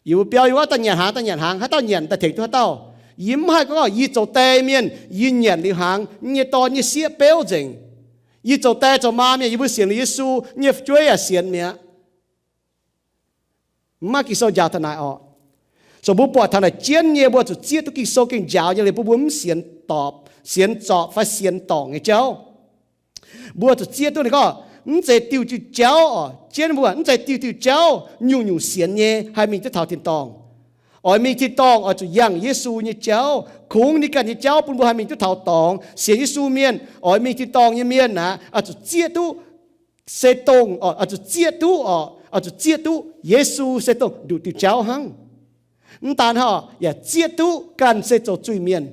Yie mbuo biauv yie gorngv daaih nyanc hnaangx, daaih nyanc hnaangx, haaix dauh nyanc daaih tengx duqv haaix dauh. Yie mv haih gorngv yie zoux die mienh, yie nyanc liuz hnaangx, yie nyei dorn nyei sieqv beuv nzengc. Yie zoux die zoux maa mienh, yie mbuo sienx liuz Yesu, yie nyei fu'jueiv yaac sienx mi'aqv. Mv maaih Ging-Sou njaaux taux naaic orqc. So mbuo buatc taux naaic jienv nyei, mbuo zuqc zieqv duqv Ging-Sou gengh njaaux nyei leiz bun mbuo mv sienx dorpc, sienx zorpc fai sienx dorngc nyei jauv. Mbuo zuqc zieqv duqv ninh gorngv mv zeiz diuh diuh jauv orqc. Jienv mbuo mv zeiz diuh diuh jauv nyungc-nyungc sienx nyei haih mingh duqv taux tin-dorngh. Oix mingh tin-dorngh oix zuqc yangh Yesu nyei jauv, kungx ninh ganh nyei jauv bun mbuo haih mingh duqv taux dorngx. Sienx Yesu mienh, oix mingh tin-dorngh nyei mienh aqv, oix zuqc zieqv duqv se dongh, oix zuqc zieqv duqv orqc, oix zuqc zieqv duqv Yesu se dongh nduqc diuh jauv hnangv. Mv daan hnangv, yaac zieqv duqv ganh se zoux zuiz-mienh.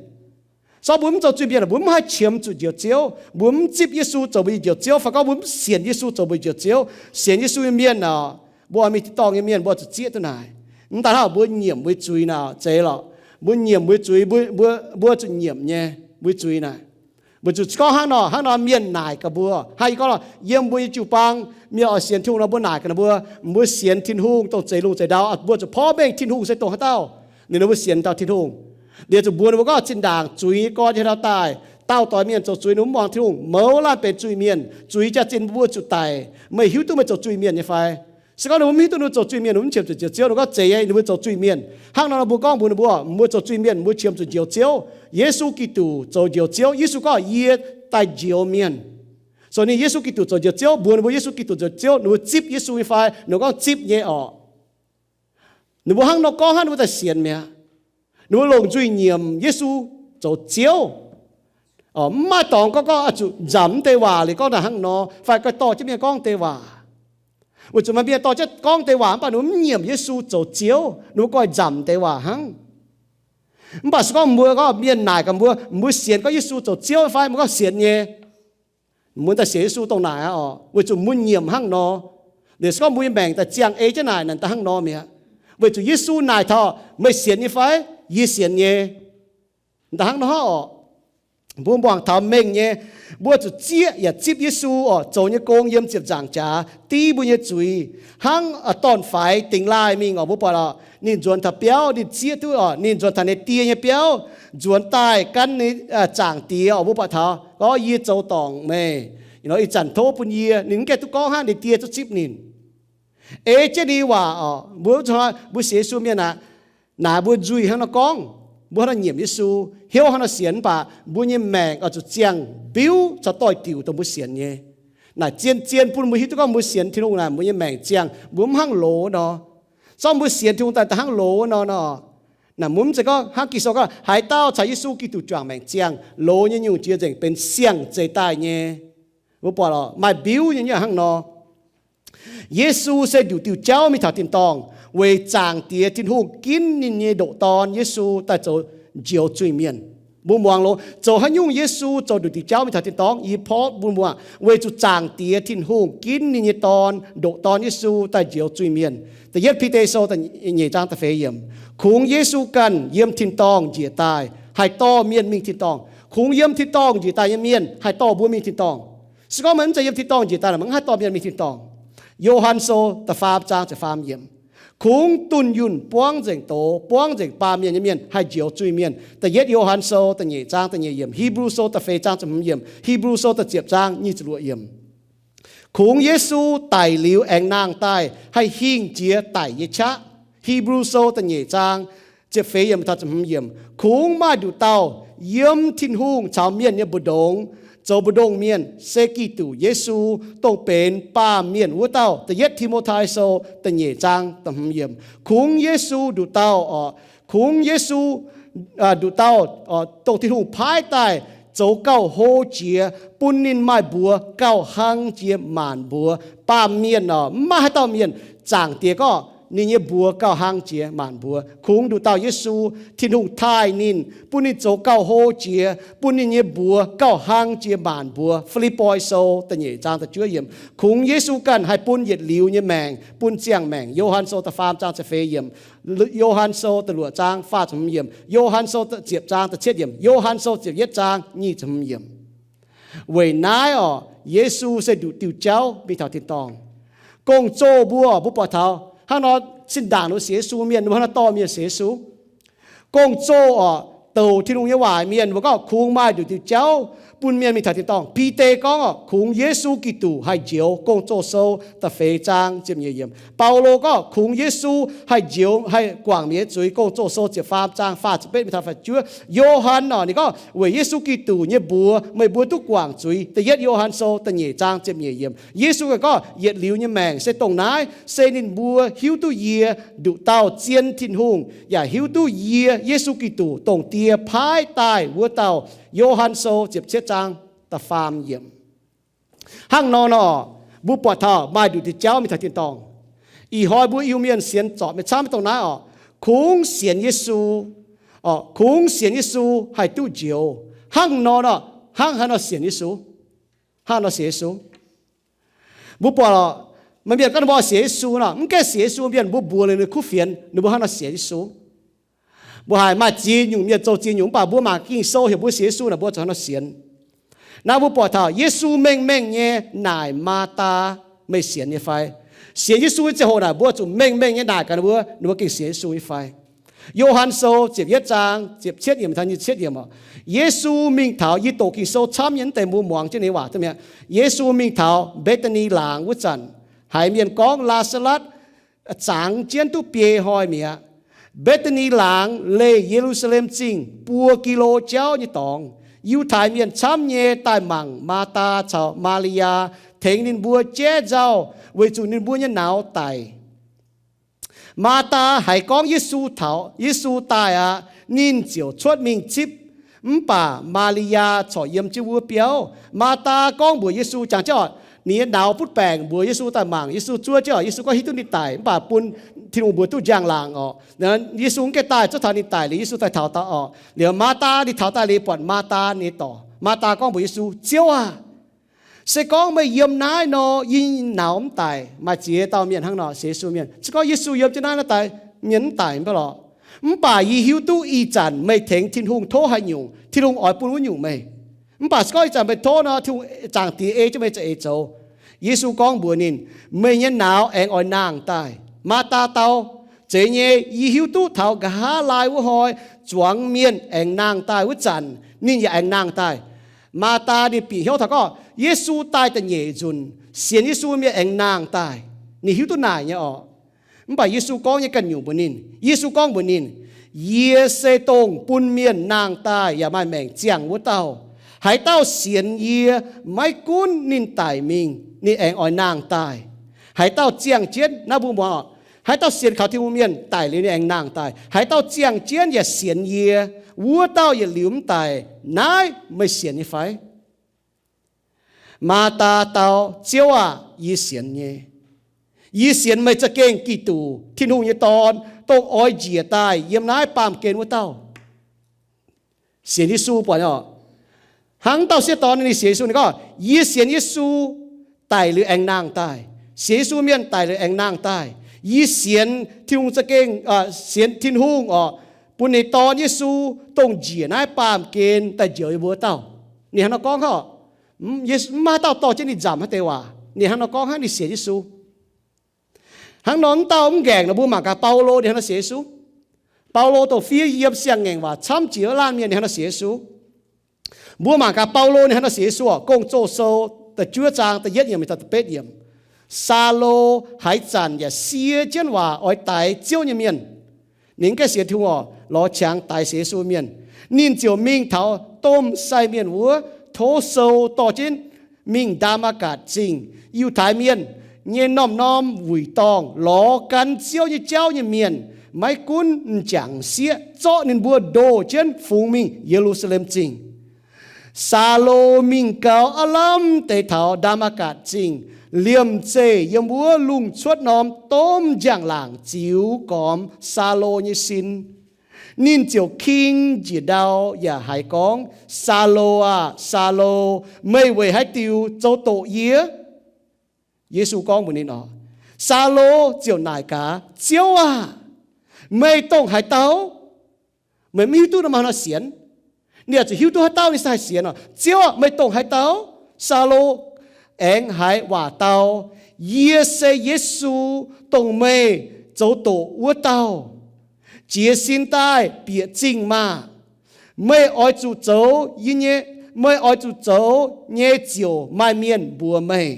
Sortv mbuo mv zoux zuiz-mienh, mbuo mv haih qiemx zuqc Njoux Ziouv. Mbuo mv zipv Yesu zoux mbuo nyei Njoux Ziouv, fai gorngv mbuo mv sienx Yesu zoux mbuo nyei Njoux Ziouv. Sienx Yesu nyei mienh orqc, mbuo oix mingh tin-dorngh nyei mienh, mbuo zuqc zieqv duqv naaic. Mv daan hnangv, mbuo nyiemc mbuo zuiz naaic zeiz lorqc. Mbuo nyiemc mbuo zuiz, mbuo, mbuo zuqc nyiemc nyei mbuo zuiz naaic. Mbuo zuqc gorngv hnangv nor, hnangv nor mienh naaic gaax mbuo. Hnangv yie gorngv nor, yiem mbuo nyei jiu-baang, mienh oix sienx Tin-Hungh nor, mbuo naaic gaax ninh mbuo, mbuo sienx Tin-Hungh dongh zeix lungh zeix ndau, mbuo zuqc porv mengh Tin-Hungh se dongh haaix dauh. Ninh mbuo sienx dauh Tin-Hungh. Liuz zuqc mbuox ninh mbuo gorngv zinh ndaangc zuiz nyei gorn nyei haaix dauh daaih, dauh doix mienh zoux zuiz, ninh mbuo mv muangx Tin-Hungh, mouz laanh benx zuiz-mienh, zuiz jaax-zinh mbuo zuqc daic. Meih hiuv duqv meih zoux zuiz-mienh nyei fai? Se gorngv ninh mbuo mv hiuv duqv ninh mbuo zoux zuiz-mienh, ninh mbuo mv qiemx zuqc Njoux Ziouv, ninh gorngv zeiz nyei, ninh mbuo zoux zuiz-mienh. Hnangv nor nor mbuo gorngv mbuox ninh mbuo, mbuo zoux zuiz-mienh, mbuo qiemx zuqc Njoux Ziouv. Yesu Giduc zoux Njoux Ziouv. Yesu gorngv, yie daaih njoux mienh. So ninh Yesu Giduc zoux Njoux Ziouv, mbuox ninh mbuo Yesu Giduc zoux Ziouv, ninh mbuo zipv Yesu nyei fai? Ninh mbuo gorngv zipv nyei orqc. Ninh mbuo hnangv nor gorngv hnangv, ninh mbuo daaih sienx mi'aqv. Ninh mbuo longc nzuih nyiemc Yesu zoux Ziouv. Mv maaih dorngx gorngv, gorngv oix zuqc nzamc mv deix waac liuz gorngv daaih hnangv nor, fai goiv dorh jienv mienh gorngv deix waac. Weic zuqc maaih mienh dorh jienv gorngv deix waac mv baac ninh mbuo mv nyiemc Yesu zoux Ziouv, ninh mbuo goiv nzamc deix waac hnangv. Mv baac se gorngv mbuo gorngv mienh naaic gaax mbuo, mbuo sienx gorngv Yesu zoux Ziouv fai? Mbuo gorngv sienx nyei. Mbuo daaih sienx Yesu dongh naaic aqv orqc, weic zuqc mbuo nyiemc hnangv nor. Liuz se gorngv mbuo nyei maengc daaih ziangh ei jienv naaic, naaic daaih hnangv nor mi'aqv. Weic zuqc Yesu naaic taux, meih sienx nyei fai? Yie sienx nyei. Daaih hnangv nor orqc. Mbuo muangx taux mengh nyei, mbuo zuqc zieqv yaac zipv Yesu orqc, zoux nyei gong yiem ziepc nzaangc jaax div mbuo nyei zuiz, hnangv dorn-faix dingx laaih mingh orqc. Mbuo buatc orqc, ninh nzuonx taux biauv, ninh zieqv duqv orqc, ninh nzuonx taux ninh die nyei biauv, nzuonx daaih gan ninh zaangc diex orqc. Mbuo buatc taux gorngv, yie zoux dorngc meih, ih zanc tov bun yie. Ninh mv gaengh duqv gorngv hnangv, ninh die duqv zipv ninh. Ei jienv ninh waac orqc, mbuo, mbuo sienx Yesu mienh aqv, naaic mbuo nzuih hnangv nor gorngv, mbuo hnangv nor nyiemc Yesu, hnyouv hnangv nor sienx, mv baac mbuo nyei maengc oix zuqc ziangh mbiuv caux doix-diuc dongh mbuo sienx nyei. Naaic zien-zien bun mbuo hiuv duqv gorngv mbuo sienx Tin-Hungh naaic mbuo nyei maengc ziangh, mbuo mv hnangv loz nor. Zorqv mbuo sienx Tin-Hungh daaih da'hnangv loz nor nor. Naaic mbuo mv zeiz gorngv hnangv Ging-Sou gorngv, haaix dauh caux Yesu Giduc juangc maengc ziangh, loz nyei nyungc jiex nzengc benx siang-zeix daaih nyei. Mbuo buatc lorqc, maaih mbiuv nyei nyungc hnangv nor. Yesu se nduqc diuh jauv mingh taux tin-dorngh, weic Zaangc Diex Tin-Hungh ginv ninh nyei ndoqc Dorn, Yesu, daaih zoux njoux zuiz-mienh. Mbuo muangx loz, zoux haaix nyungc Yesu zoux nduqc diuh jauv mingh taux tin-dorngh? Yie porv mbuo muangx, weic zuqc Zaangc Diex Tin-Hungh ginv ninh nyei Dorn, ndoqc Dorn Yesu daaih njoux zuiz-mienh. Da'yietv Bide Sou nyeic zaang da'feix yiemc. Kungx Yesu ganh yiem tin-dorngh njiec daaih, haih dorh mienh mingh tin-dorngh. Kungx yiem tin-dorngh njiec daaih nyei mienh haih dorh mbuo mingh tin-dorngh. Se gorngv meih mv zeiz yiem tin-dorngh njiec daaih, meih mv haih dorh mienh mingh tin-dorngh. Yo^han Sou da'faam zaang ziepc faam yiemc. Kungx dunh yunh buangv nzengc doz, buangv nzengc baamh mienh nyei mienh haih njoux zuiz-mienh. Da'yietv Yo^han Sou da'nyeic zaang da'nyeic yiemc, Hipv^lu Sou da'feix zaang ziepc hmz yiemc, Hipv^lu Sou da'ziepc zaang nyic ziepc luoqc yiemc. Kungx Yesu daic liuz aengx nangh daaih haih hingh jiex daic nyei qaqv. Hipv^lu Sou da'nyeic zaang ziepc feix yiemc taux ziepc hmz yiemc. Kungx maaih nduqc dauh yiem Tin-Hungh caux mienh nyei mbu'ndongx zoux mbu'ndongx mienh, se Giduc Yesu, dongh benx baamh mienh wuov dauh. Da'yietv Ti^mo^tai Sou da'nyeic zaang da'hmz yiemc. Kungx Yesu nduqc dauh oc, kungx Yesu nduqc dauh dongh Tin-Hungh paaiv daaih zoux gauh hlo jiex, bun ninh maaih mbuox gauh hlang jiex maanc mbuox. Baamh mienh oc, mv maaih haaix dauh mienh, Zaangc Diex gorngv ninh nyei mbuox gauh hlang jiex maanc mbuox. Kungx nduqc dauh Yesu, Tin-Hungh taaih ninh, bun ninh zoux gauh hlo jiex, bun ninh nyei mbuox gauh hlang jiex maanc mbuox. Fi^lipv^poi Sou da'nyeic zaang da'juov yiemc. Kungx Yesu ganh haih bun yietc liuz nyei maengc, bun ziangh maengc. Yo^han Sou da'faam zaang ziepc feix yiemc, Yo^han Sou da'luoqc zaang faah ziepc hmz yiemc, Yo^han Sou da'ziepc zaang da'cietv yiemc, Yo^han Sou ziepc yietv zaang nyic ziepc hmz yiemc. Weic naaiv oc, Yesu se nduqc diuh jauv mingh taux tin-dorngh. Gong-zoh mbuo, mbuo buatc taux hnangv nor, zinh ndaangc ninh mbuo sienx Yesu mienh, ninh mbuo hnangv nor dorh mienh sienx Yesu. Gong-zoh oc, douc Tin-Hungh nyei waac mienh mbuo gorngv kungx maaih nduqc diuh jauv bun mienh mingh taux tin-dorngh. Bide gorngv oc, kungx Yesu Giduc haih njoux. Gong-Zoh Sou da'feix zaang ziepc nyeic yiemc. Baulo gorngv kungx Yesu haih njoux, haih guangc mienh nyei zuiz. Gong-Zoh Sou ziepc faam zaang faah ziepc betv mingh taux faah ziepc juov. Yo^han oc, ninh gorngv weic Yesu Giduc nyei mbuox meih mbuo duqv guangc zuiz. Da'yietv Yo^han Sou da'nyeic zaang ziepc nyeic yiemc. Yesu ganh gorngv yietc liuz nyei maengc se dongh naaiv, se ninh mbuo hiuv duqv yie nduqc dauh zien Tin-Hungh, yaac hiuv duqv yie, Yesu Giduc, dongh Die paaiv daaih wuov dauh. Yo^han Sou ziepc cietv zaang da'faam yiemc. Hnangv nor nor, mbuo buatc taux maaih nduqc diuh jauv mingh taux tin-dorngh. Ih hnoi mbuo Iu-Mienh sienx zorpc mingh camv dongh naaiv oc, kungx sienx Yesu, oc, kungx sienx Yesu haih duqv njoux. Hnangv nor nor, hnangv haaix nor sienx Yesu? Hnangv nor sienx Yesu. Mbuo buatc lorqc, maaih mienh gorngv ninh mbuo sienx Yesu nor, mv gaengh sienx Yesu mienh, mbuo mbuox liuz ninh kuv fienx, ninh mbuo hnangv nor sienx Yesu. Mbuo haiz maaih ziex nyungc mienh zoux ziex nyungc, mv baac mbuo mangc Ging-Sou heuc mbuo sienx Yesu naaic, mbuo zuqc hnangv nor sienx. Naaiv mbuo buatc taux Yesu mengh mengh nyei naaic Maataa, meih sienx nyei fai? Sienx Yesu nyei ziangh hoc naaic, mbuo zuqc mengh mengh nyei naaic gaax ninh mbuo, ninh mbuo gengh sienx Yesu nyei fai? Yo^han Sou ziepc yietv zaang ziepc cietv yiemc taux nyic ziepc cietv yiemc oc. Yesu mingh taux, yie doqc Ging-Sou camv nyei, mv deix mbuo muangx jienv ninh waac duqv mi'aqv. Yesu mingh taux Mbetc^daa^ni Laangz wuov zanc, haiz mienh gorngv Laa^saa^latv zangx jienv duqv biei hnoi mi'aqv. Mbetc^daa^ni Laangz leih Ye^lu^saa^lem Zingh buo ki^lo jauv nyei dorngx. Yiutai mienh camv nyei daaih mangc Maathaa caux Maa^li^yaa, tengx ninh mbuo jaiv nzauh, weic zuqc ninh mbuo nyei nauz daic. Maathaa haiz gorngv Yesu taux, Yesu daaih aqv, ninh ziouc cuotv mingh zipv. Mv baac Maa^li^yaa corc yiem jienv wuov biauv. Maathaa gorngv mbuox Yesu, jangx jienv oc, ninh nyei nauz butv baengc, mbuox Yesu daaih mangc. Yesu zuov jienv oc, Yesu gorngv hiuv duqv ninh daic, mv baac bun Tin-Hungh mbuox duqv njang-laangc oc. Yesu mv gaengh daaih, zuov taux ninh daic liuz, Yesu daaih taux daaih oc. Liuz Maathaa ninh taux daaih liuz, buatc Maathaa nyei dorc. Maathaa gorngv mbuox Yesu, Ziouv aah! Se gorngv meih yiem naaiv nor, yie nauz mv daic. Maaih ziex dauh mienh hnangv nor, sienx Yesu mienh. Se gorngv Yesu yiem jienv naaiv, naaiv daaih mienh mv daic mv baac lorqc. Mv baac yie hiuv duqv ih zanc meih tengx Tin-Hungh tov haaix nyungc, Tin-Hungh oix bun wuov nyungc meih. Mv baac se gorngv ih zanc meih tov nor, Tin-Hungh, Zaangc Diex ei jienv meih za'eix zoux. Yesu gorngv mbuox ninh, Meih nyei nauz aengx oix nangh daaih. Maathaa dau, Zeiz nyei, yie hiuv duqv taux nqa'haav laai wuov hnoi zuangx mienh aengx nangh daaih wuov zanc, ninh yaac aengx nangh daaih. Maathaa ninh bieqc hnyouv taux gorngv Yesu daaih da'nyeic nzunc, sienx Yesu mienh aengx nangh daaih. Ninh hiuv duqv naaic nyei oc. Mv baac Yesu gorngv nyei ganh nyungc mbuox ninh. Yesu gorngv mbuox ninh, Yie se dongh bun mienh nangh daaih yaac maaih maengc ziangh wuov dauh. Haaix dauh sienx yie, maiv gunv ninh daic mingh, ninh aengx oix nangh daaih. Haaix dauh ziangh jienv, naaiv mbuo muangx oc, haaix dauh sienx kaux Tin-Hungh mienh daic liuz ninh aengx nangh daaih. Haaix dauh ziangh jienv yaac sienx yie, wuov dauh yietc liuz mv daic. Naaiv meih sienx nyei fai? Maathaa dau, Ziouv aah! Yie sienx nyei. Yie sienx meih za'gengh Giduc, Tin-Hungh nyei Dorn, dongh oix njiec daaih yiem naaiv baamh gen wuov dauh. Sienx Yesu buatc oc. Hnangv dauh sieqv dorn ninh sienx Yesu, ninh gorngv, Yie sienx Yesu daic liuz aengx nangh daaih. Sienx Yesu mienh daic liuz aengx nangh daaih. Yie sienx Tin-Hungh za'gengh, sienx Tin-Hungh oc, bun ninh Dorn Yesu dongh njiec naaiv baamh gen daaih njoux yie mbuo wuov dauh. Ninh hnangv nor gorngv oc. Mv maaih haaix dauh dorh jienv ninh nzamc haaix deix waac. Ninh hnangv nor gorngv hnangv ninh sienx Yesu. Hnangv nor, wuov dauh mv ngaengc nor, mbuo mangc gaax Baulo ninh hnangv nor sienx Yesu. Baulo dongh fiev yiem siang-ngaengc waac camv jiex wuov laanh mienh ninh hnangv nor sienx Yesu. Mbuo mangc gaax Baulo ninh hnangv nor sienx Yesu oc. Gong-Zoh sou da'juov zaang da'yietv yiemc mingh taux da'betv yiemc. Saulo haaix zanc yaac sie jienv waac oix daix Ziouv nyei mienh. Ninh mv gaengh sienx Tin-Hungh oc, lorz qangx daix sienx Yesu mienh. Ninh ziouc mingh taux domh sai mienh wuov, tov sou dorh jienv mingh Ndaa^matv^gatc Zingh. Yiutai mienh nyei norm-norm wuic dorngh lorz gan Ziouv nyei jauv nyei mienh, maiv gunv m'jangc m'sieqv, zorqv ninh mbuo ndoh jienv fungx mingh Ye^lu^saa^lem Zingh. Saulo mingh gau aav lamh deix taux Ndaa^matv^gatc Zingh, liemh zeih yiem wuov lungh cuotv norm domh njang-laangc ziux gormx Saulo nyei sin. Ninh ziouc king njiec ndau yaac haiz gorngv, Saulo aah! Saulo! Meih weic haaix diuc zoux doqc yie? Yesu gorngv mbuox ninh oc. Saulo ziouc naaic gaax, Ziouv aah! Meih dongh haaix dauh? Meih mv hiuv duqv nor, maaih haaix nor sienx? Ninh yaac zuqc hiuv duqv haaix dauh ninh se haih sienx oc. Ziouv aah! Meih dongh haaix dauh? Saulo aengx haiz waac dau, Yie se Yesu, dongh meih zoux doqc wuov dauh. Jiez sin daaih bieqc zingh maah! Meih oix zuqc zoux yie nyei, meih oix zuqc zoux nyei ziouc maaih mienh mbuox meih.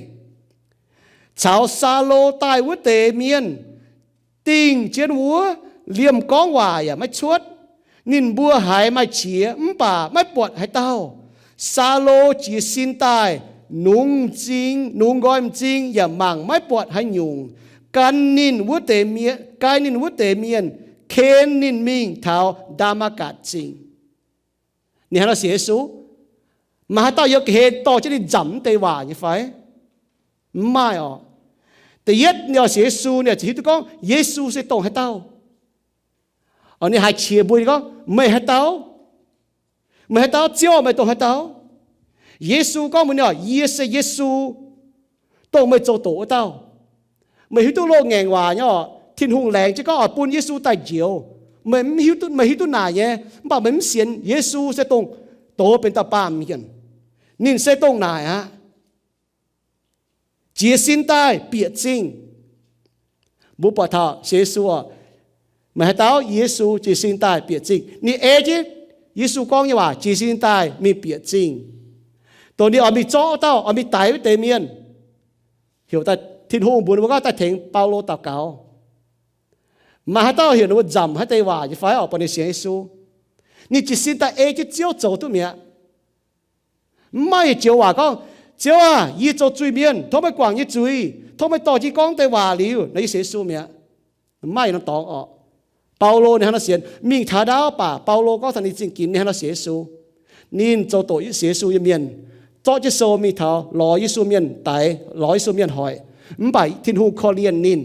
Caux Saulo daaih wuov deix mienh dingh jienv wuov, liemh gorngv waac yaac maiv cuotv. Ninh mbuo haiz maaih qiex mv baac maiv buatc haaix dauh. Saulo jiez sin daaih nungx m'zing, nungx nqoi m'zing yaac mangc maiv buatc haaix nyungc. Gan ninh wuov deix mienh, gan ninh wuov deix mienh ken ninh mingh taux Ndaa^matv^gatc Zingh. Ninh hnangv nor sienx Yesu. Maaih haaix dauh yiem ga'hlen dorh jienv ninh nzamc wuov deix waac nyei fai? Mv maaih oc. Da'yietv ninh oix sienx Yesu, ninh ziouc hiuv duqv gorngv Yesu se dongh haaix dauh. Ninh haiz qiex mbuox ninh gorngv, Meih haaix dauh? Meih haaix dauh? Ziouv, meih dongh haaix dauh? Yesu gorngv mbuox ninh oc, Yie se Yesu, dongh meih zoux doqc wuov dauh. Meih hiuv duqv loz-ngaengc waac nyei oc. Tin-Hungh laengz jienv gorngv oix bun Yesu daaih njoux. Meih mv hiuv duqv, meih hiuv duqv naaic nyei, mv baac meih mv sienx Yesu se dongh doz benx dauh baamh mienh. Ninh se dongh naaic aqv. Jiez sin daaih bieqc zingh. Mbuo buatc taux sienx Yesu oc, meih haaix dauh? Yesu. Jiez sin daaih bieqc zingh. Ninh ei jienv Yesu gorngv nyei waac jiez sin daaih mingh bieqc zingh. Dongh ninh oix mingh zorqv wuov dauh, oix mingh daix wuov deix mienh, heuc daaih, Tin-Hungh mbuox ninh mbuo gorngv daaih tengx Baulo daux gaux. Maaih haaix dauh heuc ninh mbuo nzamc haaix deix waac nyei fai oc, buatc ninh sienx Yesu? Ninh jiez sin daaih ei jienv Ziouv zoux duqv mi'aqv. Mv maaih yietc joux waac gorngv, Ziouv aah! Yie zoux zuiz-mienh, tov meih guangc yie zuiz, tov meih dorh jienv gorngv deix waac liuz nor yie sienx Yesu mi'aqv. Mv maaih yietc norm dorngx oc. Baulo ninh hnangv nor sienx. Mingh taux ndaauv baac Baulo gorngv taux ninh zingh ginx ninh hnangv nor sienx Yesu. Ninh zoux doqc sienx Yesu nyei mienh, zorqv jienv sou mingh taux lorz Yesu mienh daix, lorz Yesu mienh hoic. Mv baac Tin-Hungh korv-lienh ninh,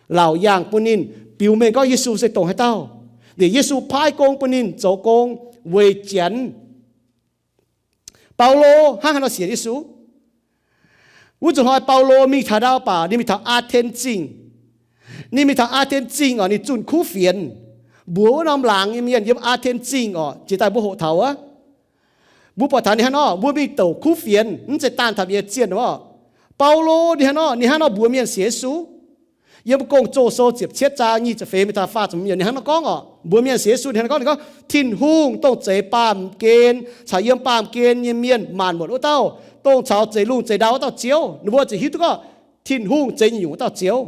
laauc yaangh bun ninh, biux mengh gorngv Yesu se dongh haaix dauh. Liuz Yesu paaiv gong bun ninh zoux gong weic Janx. Baulo hnangv haaix nor sienx Yesu? Wuov nzunc hnoi Baulo mingh taux ndaauv baac ninh mingh taux Aa^ten Zingh. Ninh mingh taux Aa^ten Zingh oc, ninh zunh kuv fienx, mbuox wuov norm laangz nyei mienh yiem Aa^ten Zingh oc, jiex daaih mbuo hoqc taux wuov. Mbuo buatc taux ninh hnangv nor, mbuo mingh douc kuv fienx, mv zeiz daanh taux mienh zienh oc. Baulo ninh hnangv nor, ninh hnangv nor mbuox mienh sienx Yesu. Yiem Gong-Zoh sou ziepc cietv zaang nyic ziepc feix mingh taux faah ziepc hmz yiemc ninh hnangv nor gorngv oc, mbuox mienh sienx Yesu, ninh hnangv nor gorngv, ninh gorngv, Tin-Hungh dongh zeix baamh gen caux yiem baamh gen nyei mienh maanc muotc wuov dauh, dongh caux zeix lungh zeix ndau wuov dauh Ziouv. Ninh mbuo ziouc hiuv duqv gorngv Tin-Hungh zeix nyungc-nyungc wuov dauh Ziouv.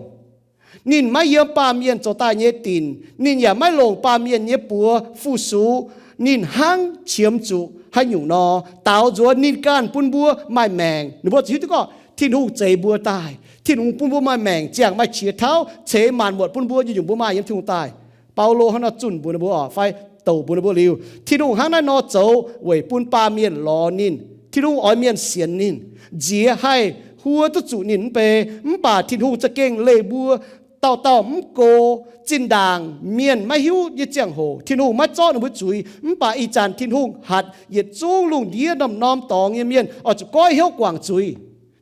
Ninh maiv yiem baamh mienh zoux daaih nyei dinc, ninh yaac maiv longc baamh mienh nyei buoz fu-sux. Ninh hnangv qiemx zuqc haaix nyungc nor, daaux nzuonx ninh ganh bun mbuo maaih maengc. Ninh mbuo ziouc hiuv duqv gorngv Tin-Hungh zeix mbuo daaih. Tin-Hungh bun mbuo maaih maengc, ziangh maaih qiex tauv, ceix maanc muotc bun mbuo nyei nyungc, mbuo maaih yiem Tin-Hungh daaih. Baulo hnangv nor zunh mbuox ninh mbuo oc, fai douc mbuox ninh mbuo liuz, Tin-Hungh hnangv naaiv nor zoux weic bun baamh mienh lorz ninh. Tin-Hungh oix mienh sienx ninh, nziex haih huo duqv zuqc ninh mv bei. Mv baac Tin-Hungh za'gengh leih mbuo dauh dauh mv go. Zinh ndaangc mienh maiv hiuv nyei ziangh hoc, Tin-Hungh maiv zorqv ninh mbuo zuiz. Mv baac ih zanc Tin-Hungh hatc yietc zungv lungh ndiev norm-norm dorngx nyei mienh oix zuqc goiv hnyouv guangc zuiz.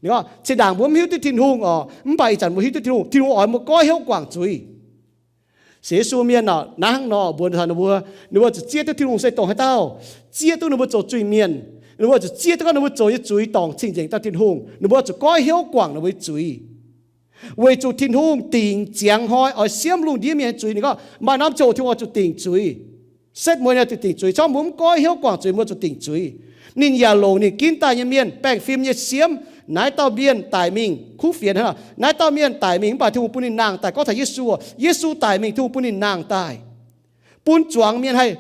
Ninh gorngv, zinh ndaangc mbuo mv hiuv duqv Tin-Hungh oc, mv baac ih zanc mbuo hiuv duqv Tin-Hungh. Tin-Hungh oix mbuo goiv hnyouv guangc zuiz. Sienx Yesu mienh oc, hnangv nor mbuox ninh mbuo, ninh mbuo zuqc zieqv duqv Tin-Hungh se dongh haaix dauh, zieqv duqv ninh mbuo zoux zuiz-mienh. Ninh mbuo zuqc zieqv duqv gorngv ninh mbuo zoux nyei zuiz dorngc cing-nzengc dauh Tin-Hungh. Ninh mbuo zuqc goiv hnyouv guangc ninh mbuo nyei zuiz. Weic zuqc Tin-Hungh dingc ziangx hnoi oix siemv lungh ndiev mienh nyei zuiz. Ninh gorngv maaih norm ziangh hoc Tin-Hungh oix zuqc dingc zuiz. Setv mueiz ninh oix zuqc dingc zuiz. Corc mbuo mv goiv hnyouv guangc zuiz, mbuo zuqc dingc zuiz. Ninh yaac longc ninh ginv daaih nyei mienh baengh fim nyei siemv, naaiv dauh mienh daic mingh kuv fienx hnangv. Naaiv dauh mienh daic mingh mv baac Tin-Hungh bun ninh nangh daaih. Gorngv taux Yesu, Yesu daic mingh, Tin-Hungh bun ninh nangh daaih, bun zuangx mienh haih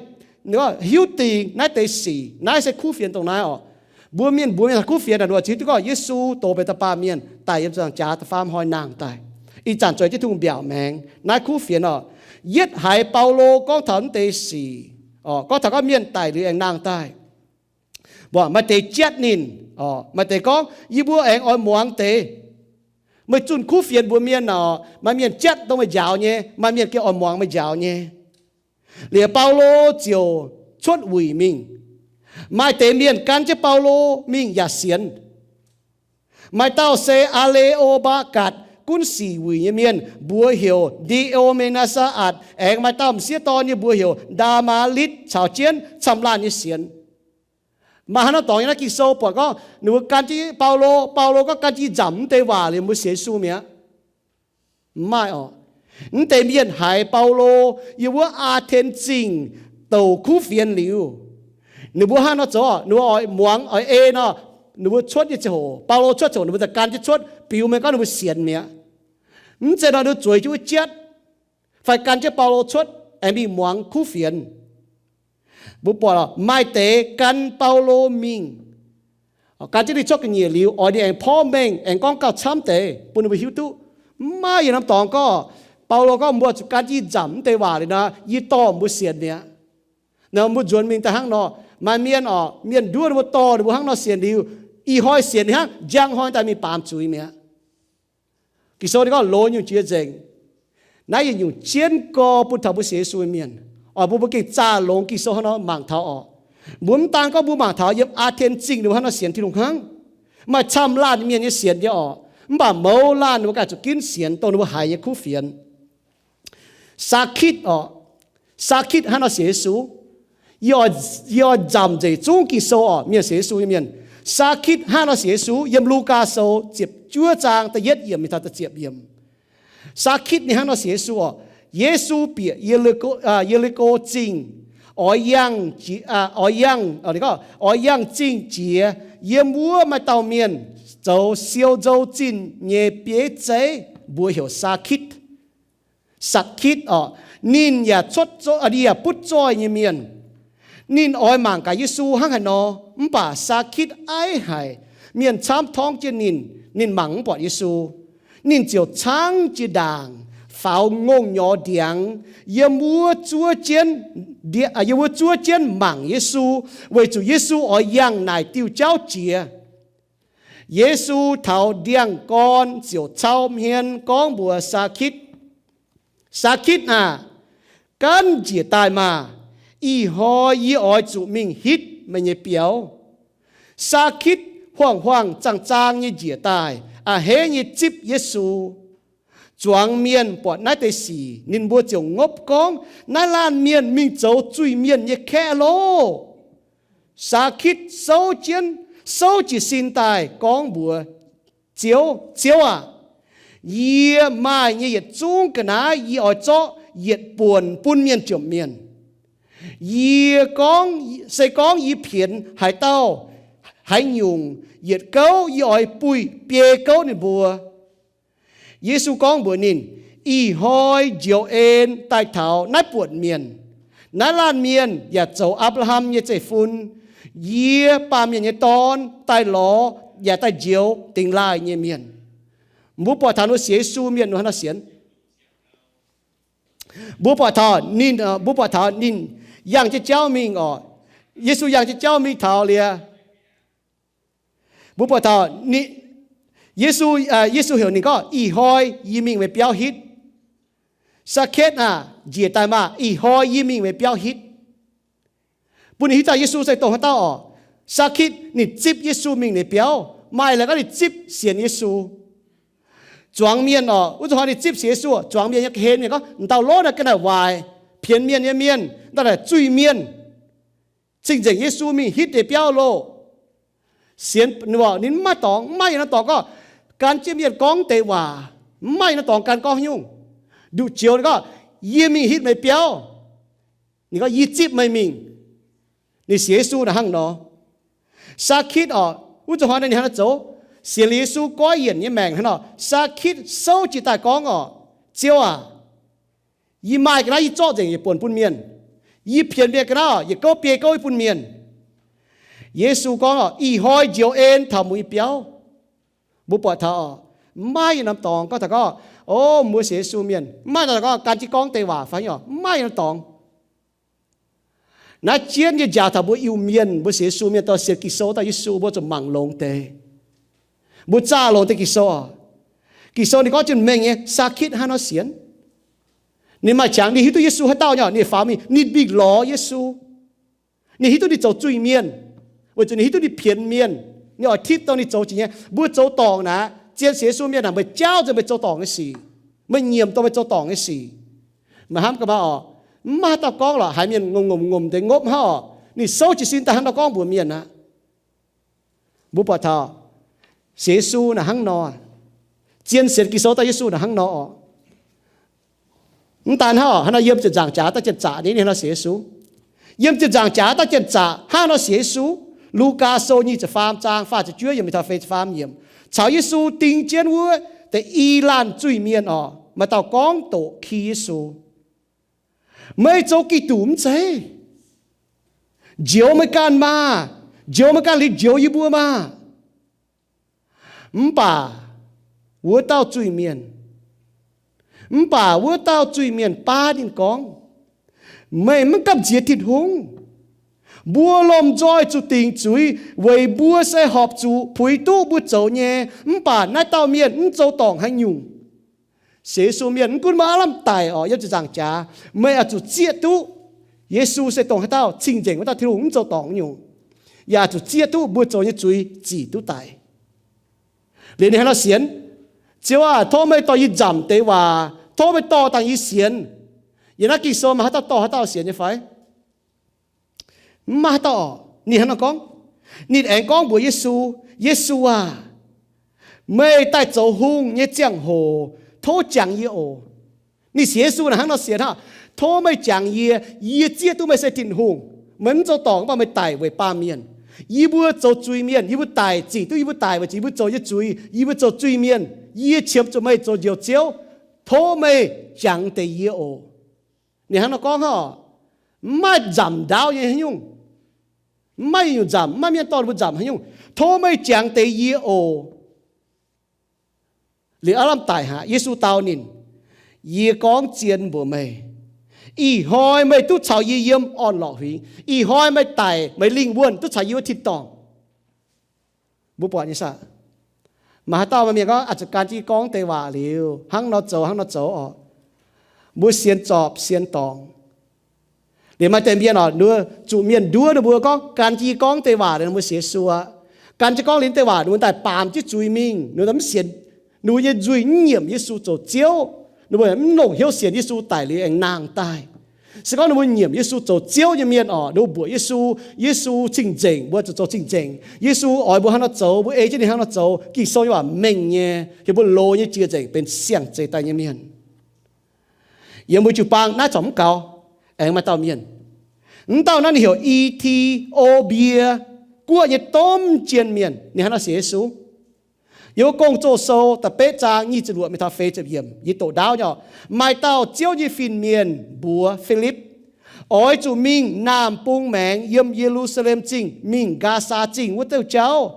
hiuv dingc naaiv deix sic. Naaiv se kuv fienx dongh naaiv oc. Mbuo mienh, mbuo mienh haih kuv fienx naaic, ninh ziux duqv gorngv Yesu doz benx da'baamh mienh daic yiem ziepc nzaangc jaax da'faam hnoi nangh daaih. Ih zanc zueiz jienv Tin-Hungh mbiaauc maengx naaiv kuv fienx oc. Yietv haiz Baulo gorngv taux naaiv deix sic, gorngv taux gorngv mienh daic liuz aengx nangh daaih, mbuo maaih deix jatv ninh, maaih deix gorngv, yie mbuo aengx oix muangx deix. Meih zunh kuv fienx mbuox mienh oc, maaih mienh jatv dongh meih njaaux nyei, maaih mienh gengh oix muangx meih njaaux nyei. Liuz Baulo ziouc cuotv wuic mingh. Maaih deix mienh gan jienv Baulo mingh yaac sienx. Maaih dauh se Aa^le^o^mbaa^gatc, gunv sic wuic nyei mienh, mbuox heuc Ndi^o^me^naa^saa^atc. Aengx maaih dauh m'sieqv dorn nyei, mbuox heuc Ndaa^maa^litv, caux jienv camv laanh nyei sienx. Maaih hnangv naaiv dorngx nyei naaiv Ging-Sou buatc gorngv ninh mbuo gan jienv Baulo. Baulo gorngv gan jienv nzamc mv deix waac liuz mbuo sienx Yesu mi'aqv. Mv maaih oc. Mv deix mienh haiz Baulo yiem wuov Aa^ten Zingh douc kuv fienx liuz, ninh mbuo hnangv nor zoux, ninh mbuo oix muangx oix ei nor, ninh mbuo cuotv nyei ziangh hoc, Baulo cuotv ziangh hoc ninh mbuo za'gan jienv cuotv, biux mengh gorngv ninh mbuo sienx mi'aqv. Mv zeiz nor ninh mbuo zueiz jienv wuov jatv fai gan jienv Baulo cuotv aengx mingh muangx kuv fienx. Mbuo buatc maaih deix gan Baulo mingh, gan jienv ninh cuotv ga'nyiec liuz, oix ninh aengx porv mengh aengx gorngv gauh camv deix bun ninh mbuo hiuv duqv. Mv maaih yietc norm dorngx gorngv, Baulo gorngv, mbuo zuqc gan jienv yie nzamc mv deix waac liuz nor, yie dorh mbuo sienx mi'aqv. Nor mbuo nzuonx mingh daaih hnangv nor, maaih mienh oc, mienh nduov ninh mbuo, dorh ninh mbuo hnangv nor sienx liuz, ih hnoi sienx ninh hnangv, njang hnoi daaih mingh baamz zuiz mi'aqv. Ging-Sou ninh gorngv loz nyungc jiex nzengc. Naaiv yietc nyungc jienv gorx bun taux mbuo sienx Yesu nyei mienh. Oix bun mbuo gengh zaah longx Ging-Sou hnangv nor mangc taux oc. Mbuo mv daan gorngv mbuo mangc taux yiem Aa^ten Zingh ninh mbuo hnangv nor sienx Tin-Hungh hnangv. Maaih camv laanh mienh nyei sienx nyei oc. Mv baac mouz laanh ninh mbuo ganh zuqc ginv sienx dongh ninh mbuo haiz nyei kuv fienx. Saa^kitv oc. Saa^kitv hnangv nor sienx Yesu. Yie oix, yie oix nzamc nzengc zungv Ging-Sou oc, mienh sienx Yesu nyei mienh. Saa^kitv hnangv nor sienx Yesu yiem Lugaa Sou ziepc juov zaang da'yietv yiemc mingh taux da'ziepc yiemc. Saa^kitv ninh hnangv nor sienx Yesu oc. Yesu bieqc Ye^li^ko, Ye^li^ko Zingh, oix yangh, oix yangh, oix yangh zingh jiex, yiem wuov maaih dauh mienh zoux siou nzou zinh nyei bieiv zeiv, mbuox heuc Saa^kitv. Saa^kitv oc, ninh yaac cuotv, ninh yaac butv zoih nyei mienh. Ninh oix mangc gaax Yesu hnangv haaix nor, mv baac Saa^kitv aiv haic, mienh camv torngv jienv ninh, ninh mangc mv buatc Yesu. Ninh ziouc caangv jiex ndaangc, faaux ngongh nyorx ndiangx, yiem wuov zuov jienv, yiem wuov zuov jienv mangc Yesu, weic zuqc Yesu oix yangh naaic diuh jauv jiex. Yesu taux ndiangx-gorn ziouc cau hmien gorngv mbuox Saa^kitv, Saa^kitv aah! Gaanv njiec daaih maah! Ih hnoi yie oix zuqc mingh hitv meih nyei biauv. Saa^kitv huaang-huaang zaang-zaang nyei njiec daaih, a'hneiv nyei zipv Yesu. Zuangx mienh buatc naaiv deix sic, ninh mbuo ziouc ngopv gorngv, Naaiv laanh mienh mingh zoux zuiz-mienh nyei kaeqv loh! Saa^kitv souv jienv, souv jiez sin daaih gorngv mbuox Ziouv, Ziouv aah! Yie maaih nyei yietc zungv ga'naaiv yie oix zorqv yietc buonc bun mienh jomc mienh. Yie gorngv, se gorngv yie pienx haaix dauh haaix nyungc yietc gouv, yie oix buih biei gouv ninh mbuo. Yesu gorngv mbuox ninh, Ih hnoi njoux en daaih taux naaiv buonc mienh. Naaiv laanh mienh yaac zoux Apc^laa^ham nyei zeiv-fun. Yie, Baamh Mienh nyei Dorn, daaih lorz yaac daaih njoux dingx laaih nyei mienh. Mbuo buatc taux ninh sienx Yesu mienh ninh hnangv nor sienx. Mbuo buatc taux ninh, mbuo buatc taux ninh yangh jienv jauv mingh oc. Yesu yangh jienv jauv mingh taux liuz, mbuo buatc taux ninh, Yesu, Yesu heuc ninh gorngv, Ih hnoi yie mingh meih biauv hitv. Saa^ketv aah! Njiec daaih maah! Ih hnoi yie mingh meih biauv hitv. Bun ninh hiuv duqv Yesu se dongh haaix dauh oc. Saa^kitv ninh zipv Yesu mingh ninh biauv, maaih la'gorngv ninh zipv sienx Yesu. Zuangx mienh oc, wuov zanc hnoi ninh zipv sienx Yesu, zuangx mienh nyei ga'hlen mienh gorngv, M'dauh lov naaiv ga'naaiv waaic, pienx mienh nyei mienh, m'dauh naaic zuiz-mienh. Cing-nzengc Yesu mingh hitv deix biauv loh! Sienx ninh mv maaih dorngx, mv maaih yietc norm dorngx gorngv gan jienv mienh gorngv deix waac. Mv maaih norm dorngx gan gorngv haaix nyungc. Nduqc joux ninh gorngv, yie mingh hitv meih biauv. Ninh gorngv, yie zipv meih mingh. Ninh sienx Yesu naaic hnangv nor. Saa^kitv orqc, wuov zuqc hnoi naaiv ninh hnangv naaiv zoux, sienx liuz Yesu goiv yienc nyei maengc hnangv nor. Saa^kitv souv jiez daaih gorngv orqc, Ziouv aac, yie maaih ga'naaiv yie zorqv nzengc yietc buonc bun mienh. Yie pienx mienh ga'naaiv orqc, yietc gouv biei gouv bun mienh. Yesu gorngv orqc, ih hnoi njoux en taux mbuo nyei biauv. Mbuo buatc taux orqc, mv maaih yietc norm dorngx gorngv taux gorngv, o, mbuo sienx Yesu mienh, mv maaih norm dorngx gan jienv gorngv deix waac fai orqc, mv maaih yietc norm dorngx. Naaiv jienv nyei njaaux taux mbuo Iu-Mienh, mbuo sienx Yesu mienh dorh sienx Ging-Sou dauh Yesu, mbuo zuqc mangc longx deix. Mbuo zaah longx deix Ging-Sou oc. Ging-Sou ninh gorngv jienv mengh nyei, Saa^kitv hnangv nor sienx. Ninh maaih qangx, ninh hiuv duqv Yesu haaix dauh nyei, ninh faaux mingh, ninh mingh lorz Yesu. Ninh hiuv duqv ninh zoux zuiz-mienh, weic zuqc ninh hiuv duqv ninh pienx mienh. Ninh oix tipv dongh ninh zoux jiex nyei. Mbuo zoux dorngc naaic, zien sienx Yesu mienh naaic, meih jaauv nzengc meih zoux dorngc nyei sic. Meih nyiemc dongh meih zoux dorngc nyei sic. Meih hnamv gaax maah orqc, mv maaih haaix dauh gorngv lorqc, haiz mienh ngomc ngomc ngomc deix ngopv hnangv orqc, ninh souv jiez sin daaih hnangv nor gorngv mbuox mienh aqv. Mbuo buatc taux sienx Yesu naaic hnangv nor, zien sienx Ging-Sou dauh Yesu naaic hnangv nor orqc. Mv daan hnangv orqc, hnangv nor yiem ziepc nzaangc jaax daaih janx-zaqc nyei, ninh hnangv nor sienx Yesu. Yiem ziepc nzaangc jaax daaih janx-zaqc hnangv nor sienx Yesu. Lugaa Sou nyic ziepc faam zaang faah ziepc juov yiemc mingh taux feix ziepc faam yiemc, caux Yesu ding jienv wuov deix i laanh zuiz-mienh orqc, maaih dauh gorngv doqc ki Yesu, meih zoux Giduc mv zeiz? Njoux meih ganh maah! Njoux meih ganh liuz njoux yie mbuo maah! Mv baac wuov dauh zuiz-mienh, mv baac wuov dauh zuiz-mienh baav ninh gorngv, meih mv gamh nziex Tin-Hungh. Mbuo lomh nzoih zuqc dingc zuiz weic mbuo se horpc zuqc puix duqv mbuo zoux nyei. Mv baac naaiv dauh mienh mv zoux dorngc haaix nyungc. Sienx Yesu mienh, mv gunv maaih aav lamh daic orqc, yiem ziepc nzaangc jaax, meih oix zuqc zieqv duqv Yesu se dongh haaix dauh, cing-nzengc wuov dauh Tin-Hungh, mv zoux dorngc nyungc. Yaac zuqc zieqv duqv mbuo zoux nyei zuiz zic duqv daic. Liuz ninh hnangv nor sienx, Ziouv aah! Tov meih dorh yie nzamc deix waac. Tov meih dorh dangh yie sienx. Yiem naaiv Ging-Sou maaih haaix dauh dorh haaix dauh sienx nyei fai? Mv maaih haaix dauh orqc. Ninh hnangv nor gorngv. Ninh aengx gorngv mbuox Yesu, Yesu aah! Meih daaih zoux hungh nyei ziangh hoc, tov jangx yie oc. Ninh sienx Yesu naaic hnangv nor sienx hnangv, tov meih jangx yie. Yie zieqv duqv meih se Tin-Hungh. Meih mv zoux dorngc mv baac meih daic weic baamh mienh. Yie mbuo zoux zuiz-mienh, yie mbuo daic, zic duqv yie mbuo daic weic zuqc yie mbuo zoux nyei zuiz. Yie mbuo zoux zuiz-mienh. Yie qiemx zuqc meih zoux Njoux Ziouv. Tov meih jangx deix yie oc. Ninh hnangv nor gorngv hnangv, mv maaih nzamc ndaauv nyei haaix nyungc. Mv maaih nyungc nzamc, mv maaih mienh dorh mbuo nzamc haaix nyungc. Tov meih jangx deix yie oc. Liuz aav lamh daic aqv, Yesu dau ninh, Yie gorngv zien mbuox meih, ih hnoi meih duqv caux yie yiem orn-lorqc huingx. Ih hnoi meih daic, meih lingh wuonh duqv caux yie wuov tin-dorngh. Mbuo buatc nyei saah? Maaih haaix dauh maaih mienh gorngv, Aa, zuqc gan jienv yie gorngv deix waac liuz, hnangv nor zoux, hnangv nor zoux orqc. Mbuo sienx zorpc sienx dorngc. Liuz maaih deix mienh orqc, zuqc mienh nduov ninh mbuo gorngv, gan jienv yie gorngv deix waac liuz, ninh mbuo sienx Yesu aqv. Gan jienv gorngv liuz deix waac, ninh mbuo daaih baamz jienv zuiz mingh, ninh mbuo mv sienx, ninh mbuo nyei nzuih mv nyiemc Yesu zoux Ziouv. Ninh mbuo mv longc hnyouv sienx Yesu daic liuz aengx nangh daaih. Se gorngv ninh mbuo nyiemc Yesu zoux Ziouv nyei mienh orqc, ninh mbuo mbuoqc Yesu, Yesu cing-nzengc, mbuo zuqc zoux cing-nzengc. Yesu oix mbuo hnangv nor zoux, mbuo ei jienv ninh hnangv nor zoux. Ging-Sou nyei waac mengh nyei, heuc mbuo loz nyei jiex nzengc benx siang-zeix daaih nyei mienh. Yiem mbuo jiu-baang naaiv corc mv gaux, aengx maaih dauh mienh. Mv dauh naaiv ninh heuc I^ti^o^mbie Guoqv nyei domh jien mienh, ninh hnangv nor sienx Yesu. Yiem Gong-Zoh Sou da'betv zaang nyic ziepc luoqc mingh taux feix ziepc yiemc, yie doqc ndaauv nyei orqc. Maaih dauh Ziouv nyei fin-mienh mbuox Filipv, Oix zuqc mingh Naamh Bung Maengx yiem Ye^lu^saa^lem Zingh mingh Nqaasaa Zingh wuov diuh jauv.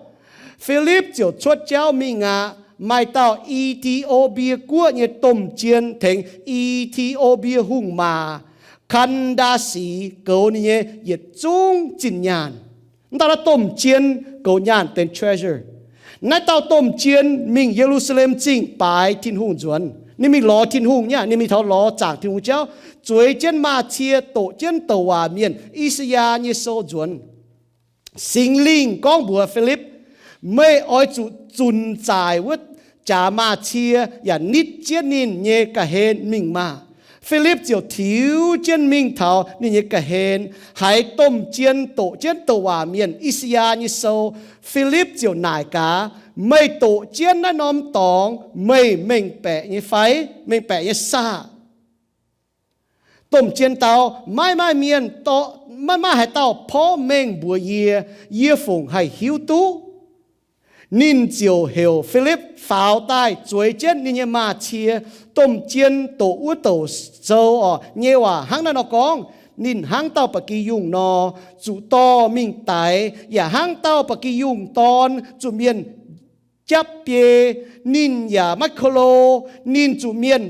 Filipv ziouc cuotv jauv mingh aqv. Maaih dauh I^ti^o^mbie Guoqv nyei domh jien tengx I^ti^o^mbie hungh maac, Kan^ndaa^si, goux ninh nyei yietc zungv zinh nyaanh. Mv dauh naaiv domh jien goux nyaanh benx treasurer. Naaiv dauh domh jien mingh Ye^lu^saa^lem Zingh baaix Tin-Hungh nzuonx. Ninh mingh lorz Tin-Hungh nyei aqv. Ninh mingh taux lorz zaangc Tin-Hungh jauv, zueiz jienv Maaz^tie doqc jienv douc waac mienh I^saa^yaa nyei sou nzuonx. Singx Lingh gorngv mbuox Filipv, Meih oix zuqc zunc zaaic wuov jaax Maaz^tie yaac nitv jienv ninh nyei ga'hlen mingh maah! Filipv ziouc tiux jienv mingh taux ninh nyei ga'hlen, haiz domh jien doqc jienv douc waac mienh I^saa^yaa nyei sou. Filipv ziouc naaic gaax, Meih doqc jienv naaiv norm dorngx meih mengh baeqc nyei fai? Mengh baeqc nyei saah? Domh jien dau, Maiv maaih mienh, maiv maaih haaix dauh porv mengh mbuox yie. Yie fungc haih hiuv duqv? Ninh ziouc heuc Filipv faaux daaih zueiz jienv ninh nyei maaz-cie. Domh jien doqc wuov douc sou oc nyei waac hnangv naaiv nor gorngv, Ninh hnangv dauh ba'gi yungh nor, zuqc dorh mingh daix, yaac hnangv dauh ba'gi yungh dorn zuqc mienh japv biei. Ninh yaac maiv ko lo. Ninh zuqc mienh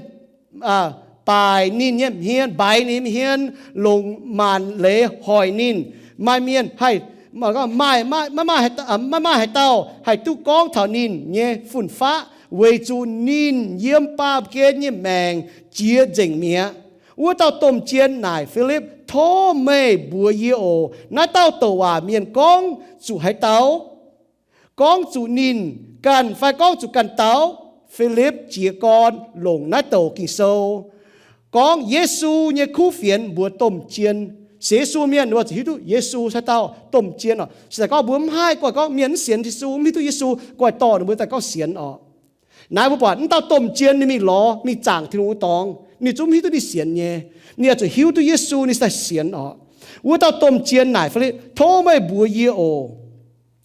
baaic ninh nyei hmien, mbaix ninh nyei hmien, longc maanc leiz hoic ninh. Maaih mienh haih, maaih, maiv maaih haaix dauh haih duqv gorngv taux ninh nyei fun-faqv, weic zuqc ninh yiem baamh gen nyei maengc jiex nzengc mi'aqv. Wuov dauh domh jien naaic Filipv, Tov meih mbuox yie oc. Naaiv dauh douc waac mienh gorngv zuqc haaix dauh? Gorngv zuqc ninh ganh fai gorngv zuqc ganh dauh? Filipv jiez gorn longc naaiv douc Ging-Sou gorngv Yesu nyei kuv fienx mbuox domh jien. Sienx Yesu mienh oix zuqc hiuv duqv Yesu se dauh domh jien oc. Se daaih gorngv mbuo mv haih guai gorngv mienh mv sienx Yesu, mv hiuv duqv Yesu, guai dorh ninh mbuo daaih gorngv sienx oc. Naaiv mbuo buatc naaiv dauh domh jien ninh mingh lorz, mingh zaangc Tin-Hungh nyei dorngx, ninh zungv mv hiuv duqv ninh sienx nyei. Ninh oix zuqc hiuv duqv Yesu ninh daaih sienx oc. Wuov dauh domh jien naaic Filipv, Tov meih mbuox yie oc.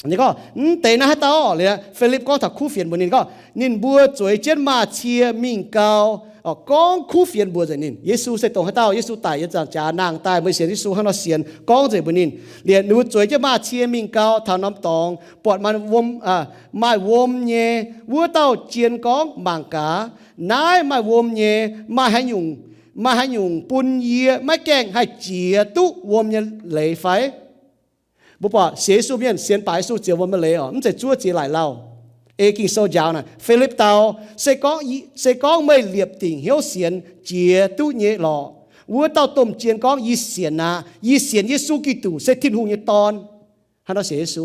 Ninh gorngv, Mv deix naaiv haaix dauh? Liuz Filipv gorngv taux kuv fienx mbuox ninh gorngv, Ninh mbuo zueiz jienv maaz-cie mingh gau. Gorngv kuv fienx mbuox nzengc ninh, Yesu se dongh haaix dauh, Yesu daic yiem nzaangc jaax nangh daaih, meih sienx Yesu hnangv nor sienx, gorngv nzengc mbuox ninh. Liuz ninh mbuo zueiz jienv maaz-cie mingh gau taux norm dorngx, buatc maaih wuom nyei. Wuov dauh jien gorngv, Mangc gaax, naaiv maaih wuom nyei. Maaih haaix nyungc, maaih haaix nyungc bun yie maiv gaengh haih jiex duqv wuom nyei leiz fai? Mbuo buatc sienx Yesu mienh sienx baac Yesu jiex wuom nyei leiz oc, mv zeiz zuov jiex laaic lauh. Ei Ging-Sou njaaux naaic, Filipv dau, Se gorngv meih liepc dingc hnyouv sienx, jiex duqv nyei lorqc. Wuov dauh domh jien gorngv, Yie sienx aqv. Yie sienx Yesu Giduc se Tin-Hungh nyei Dorn. Hnangv nor sienx Yesu,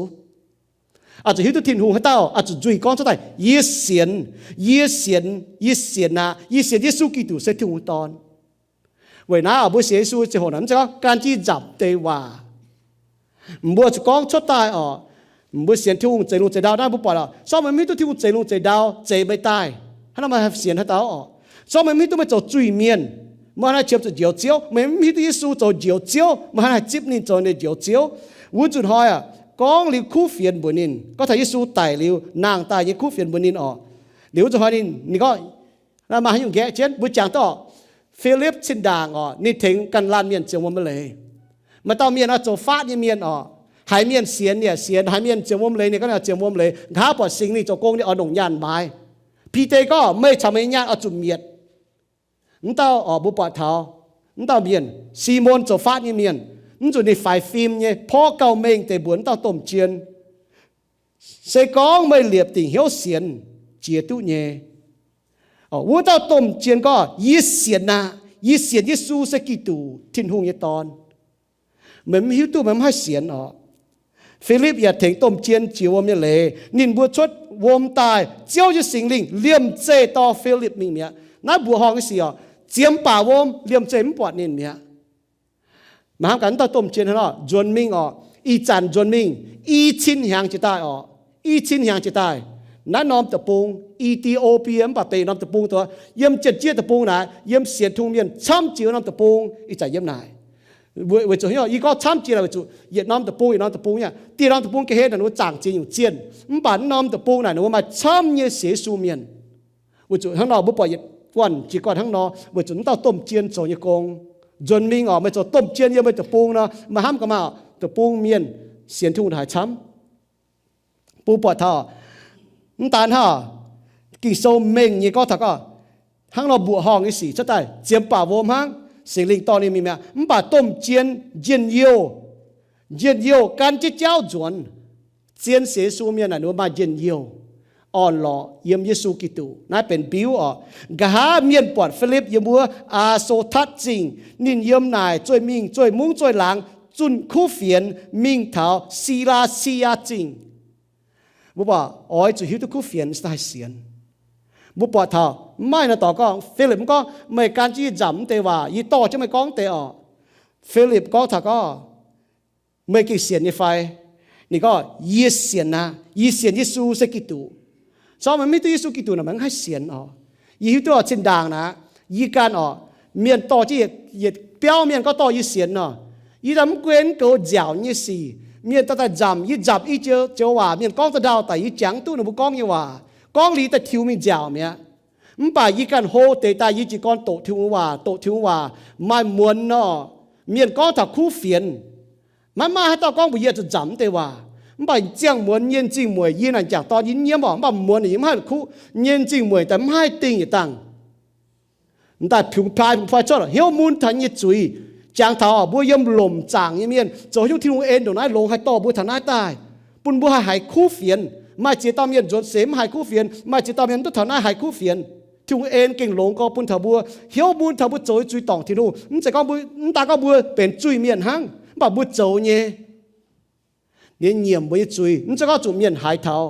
oix zuqc hiuv duqv Tin-Hungh haaix dauh, oix zuqc nzuih gorngv cuotv daaih, Yie sienx, yie sienx, yie sienx aqv. Yie sienx Yesu Giduc se Tin-Hungh Dorn. Weic naaiv oc, mbuo sienx Yesu ziangh hoc naaic mv zeiz gorngv gan jienv nzamc deix waac. Mbuo zuqc gorngv cuotv daaih oc. Mbuo sienx Tin-Hungh zeix lungh zeix ndau naaiv mbuo buatc oc, se gorngv meih mv hiuv duqv Tin-Hungh zeix lungh zeix ndau zeix meih daaih, hnangv nor meih haih sienx haaix dauh oc? Se gorngv meih mv hiuv duqv meih zoux zuiz-mienh, meih hnangv naaiv qiemx zuqc Njoux Ziouv. Meih mv hiuv duqv Yesu zoux Njoux Ziouv, meih hnangv naaiv haih zipv ninh zoux ninh Njoux Ziouv? Wuov nzunc hnoi aac, gorngv liuz kuv fienx mbuox ninh, gorngv taux Yesu daic liuz nangh daaih nyei kuv fienx mbuox ninh oc. Liuz wuov nzunc hnoi ninh, ninh gorngv, maaih haaix nyungc nqaeqv jienv? Mbuo jangx duqv oc, Filipv zinh ndaangc oc, ninh tengx ganh laanh mienh zienx wuom nyei leiz. Maaih dauh mienh oix zoux faatv nyei mienh oc. Haiz mienh sienx ninh yaac sienx, haiz mienh zienx wuom leiz ninh gorngv ninh zienx wuom leiz. Nqa'haav buatc Singx Lingh zoux gong ninh oix longc nyaanh maaiz. Bide gorngv, Meih caux meih nyei nyaanh oix zuqc mietc. Mv dauh oc, mbuo buatc taux mv dauh mienh, Simon zoux faatv nyei mienh, mv zuqc ninh faix fim nyei, porv gauh mengh deix mbuox mv dauh domh jien, Se gorngv meih liepc dingc hnyouv sienx, jiex duqv nyei. Wuov dauh domh jien gorngv, Yie sienx aqv. Yie sienx Yesu se Giduc, Tin-Hungh nyei Dorn. Meih mv hiuv duqv, meih mv haih sienx oc. Filipv yaac tengx domh jien jiex wuom nyei leiz. Ninh mbuo cuotv wuom daaih, Ziouv nyei Singx Lingh liemh zeih dorh Filipv mingh mi'aqv. Naaiv mbuoqc horngh nyei sic oc. Ziemx baac wuom, liemh zeih mv buatc ninh mi'aqv. Maaih hnamv gaax wuov dauh domh jien hnangv nor nzuonx mingh oc. Ih zanc nzuonx mingh i cin hnyangx jiex daaih oc. I cin hnyangx jiex daaih, naaiv norm deic-bung, E T O P I A, mv baac benx norm deic-bung dongh yiem Janx-Jieqv Deic-Bung naaic, yiem sienx Tin-Hungh mienh camv jiex norm deic-bung ih zanc yiem naaic. Weic zuqc, yie gorngv camv jiex naaic weic zuqc yietc norm deic-bung yietc norm deic-bung nyei, dieh norm deic-bung ga'hlen naaic ninh mbuo zaangc ziex nyungc zienh. Mv baac naaiv norm deic-bung naaic ninh mbuo maaih camv nyei sienx Yesu mienh. Weic zuqc hnangv nor mbuo buatc yietc guanh jiex guanh hnangv nor, weic zuqc mv dauh domh jien zoux nyei gong. Nzuonx mingh oc, meih zoux domh jien yiem meih deic-bung nor, meih hnamv gaax maah, deic-bung mienh sienx Tin-Hungh haic camv. Bun buatc taux, mv daan hnangv, Ging-Sou mengh nyei gorngv taux gorngv, hnangv nor mbuoqc horngh nyei sic cuotv daaih, ziemx baac wuom hnangv, Singx Lingh dorh ninh mingh mi'aqv. Mv baac domh jien njien-youh, njien-youh gan jienv jauv nzuonx. Zien sienx Yesu mienh naaic ninh mbuo maaih njien-youh, orn-lorqc yiem Yesu Giduc. Naaiv benx mbiuv oc. Nqa'haav mienh buatc Filipv yiem wuov Aa^so^tatv Zingh, ninh yiem naaic zueih mingh zueih mungv zueih laangz zunh kuv fienx mingh taux Silaa^si^yaa Zingh. Mbuo buatc oix zuqc hiuv duqv kuv fienx se haih sienx. Mbuo buatc taux mv maaih nor dorh gorngv, Filipv mv gorngv, Meih gan jienv yie nzamc wuov deix waac, yie dorh jienv meih gorngv deix orqc. Filipv gorngv taux gorngv, Meih gengh sienx nyei fai? Ninh gorngv, Yie sienx aqv. Yie sienx Yesu se Giduc. Corc meih mv hiuv duqv Yesu Giduc naaic, meih mv haih sienx orqc. Yie hiuv duqv oc, zinh ndaangc naaic, yie ganh orqc, mienh dorh jienv yietc biauv mienh gorngv dorh yie sienx nor, yie daaih mv gunv goux nziaauc nyei sic. Mienh daaih daaih nzamc yie, nzamc yie joux waac, mienh gorngv da'ndauh daaih yie jangx duqv ninh mbuo gorngv nyei waac. Gorngv liuz daaih tiux mingh nziaauc mi'aqv. Mv baac yie ganh hlo deix daaih yie jiez gorn doqc Tin-Hungh waac, doqc Tin-Hungh waac maaih muonz nor, mienh gorngv taux kuv fienx. Maiv maaih haaix dauh gorngv mbuox yie zuqc nzamc wuov deix waac. Mv baac ziangh muonz nyei m'zing mueic, yie naaic m'jangc dorn yie nyiemv orqc, mv baac muonz yie mv haih kuv, nyei m'zing mueic daaih mv haih dingh yietc dangh. M'daaih piungx-paaiv piungx-paaiv cuotv, hnyouv mun taux nyei zuiz. Jangx taux mbuo yiem lomc zaangc nyei mienh zoux haaix nyungc, Tin-Hungh en ndongc naaiv longx haih dorh mbuo taux naaiv daaih, bun mbuo haih haiz kuv fienx. Maaih ziex dauh mienh nzuonx seix mv haiz kuv fienx, maaih ziex dauh mienh mv duqv taux naaiv haiz kuv fienx. Tin-Hungh en gengh longx gorx bun taux mbuo, hnyouv mun taux mbuo zoux nyei zuiz dorngc Tin-Hungh. Mv zeiz gorngv mv daan gorngv mbuo benx zuiz-mienh hnangv, mv baac mbuo zoux nyei nyei nyiemc mbuo nyei zuiz, mv zeiz gorngv zuqc mienh haiz taux.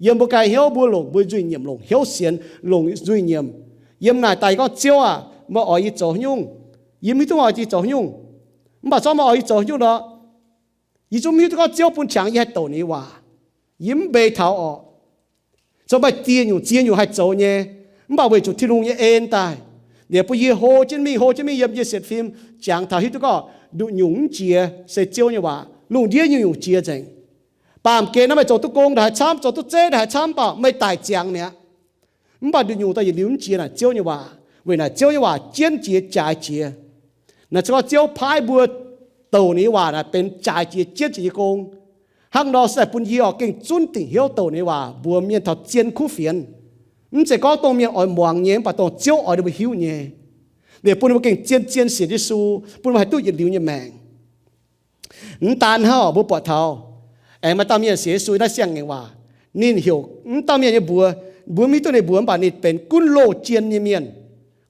Yiem mbuo ganh hnyouv mbuo longc mbuo nzuih nyiemc, longc hnyouv sienx, longc nzuih nyiemc. Yiem naaic daaih gorngv, Ziouv aac, meih oix yie zoux haaix nyungc? Yie mv hiuv duqv oix yie zoux haaix nyungc. Mv baac zorqv meih oix yie zoux haaix nyungc nor, yie zungv mv hiuv duqv gorngv Ziouv bun qangx yie haih douc ninh nyei waac. Yie mv mbeix taux orqc. Zoux maaih dieh nyungc ziex nyungc haih zoux nyei, mv baac weic zuqc Tin-Hungh nyei en daaih, ninh bun yie hlo jienv mingh, hlo jienv mingh yiem yie sienx fim, jangx taux hiuv duqv gorngv nduqc nyungc mv jiex se Ziouv nyei waac. Lungh ndiev nyungc-nyungc jiex nzengc. Baamh gen naaiv meih zoux duqv gong ndaaih haaix camv, zoux duqv zeiv ndaaih haaix camv, mv baac meih daic ziangx mi'aqv. Mv baac nduqc nyungc daaih yietc liuz mv jiex naaic Ziouv nyei waac. Weic naaic Ziouv nyei waac jienv jiex jaaix jiex. Naaic se gorngv Ziouv paaiv mbuo douc ninh nyei waac naaic benx jaaix jiex jienv jiex nyei gong. Hnangv nor se daaih bun yie oix gengh zunv dingc hnyouv douc ninh nyei waac mbuox mienh taux zien kuv fienx. Mv zeiz gorngv dongh mienh oix muangx nyei, mv baac dongh Ziouv oix ninh mbuo hiuv nyei. Liuz bun ninh mbuo gengh zien-zien sienx Yesu, bun ninh mbuo haih duqv yietc liuz nyei maengc. Mv daan hnangv, mbuo buatc taux aengx maaih dauh mienh sienx Yesu naaiv siang-ngaengc waac. Ninh heuc mv dauh mienh nyei mbuox, mbuo mv hiuv duqv ninh mbuox, mv baac ninh benx gunv loh jien nyei mienh.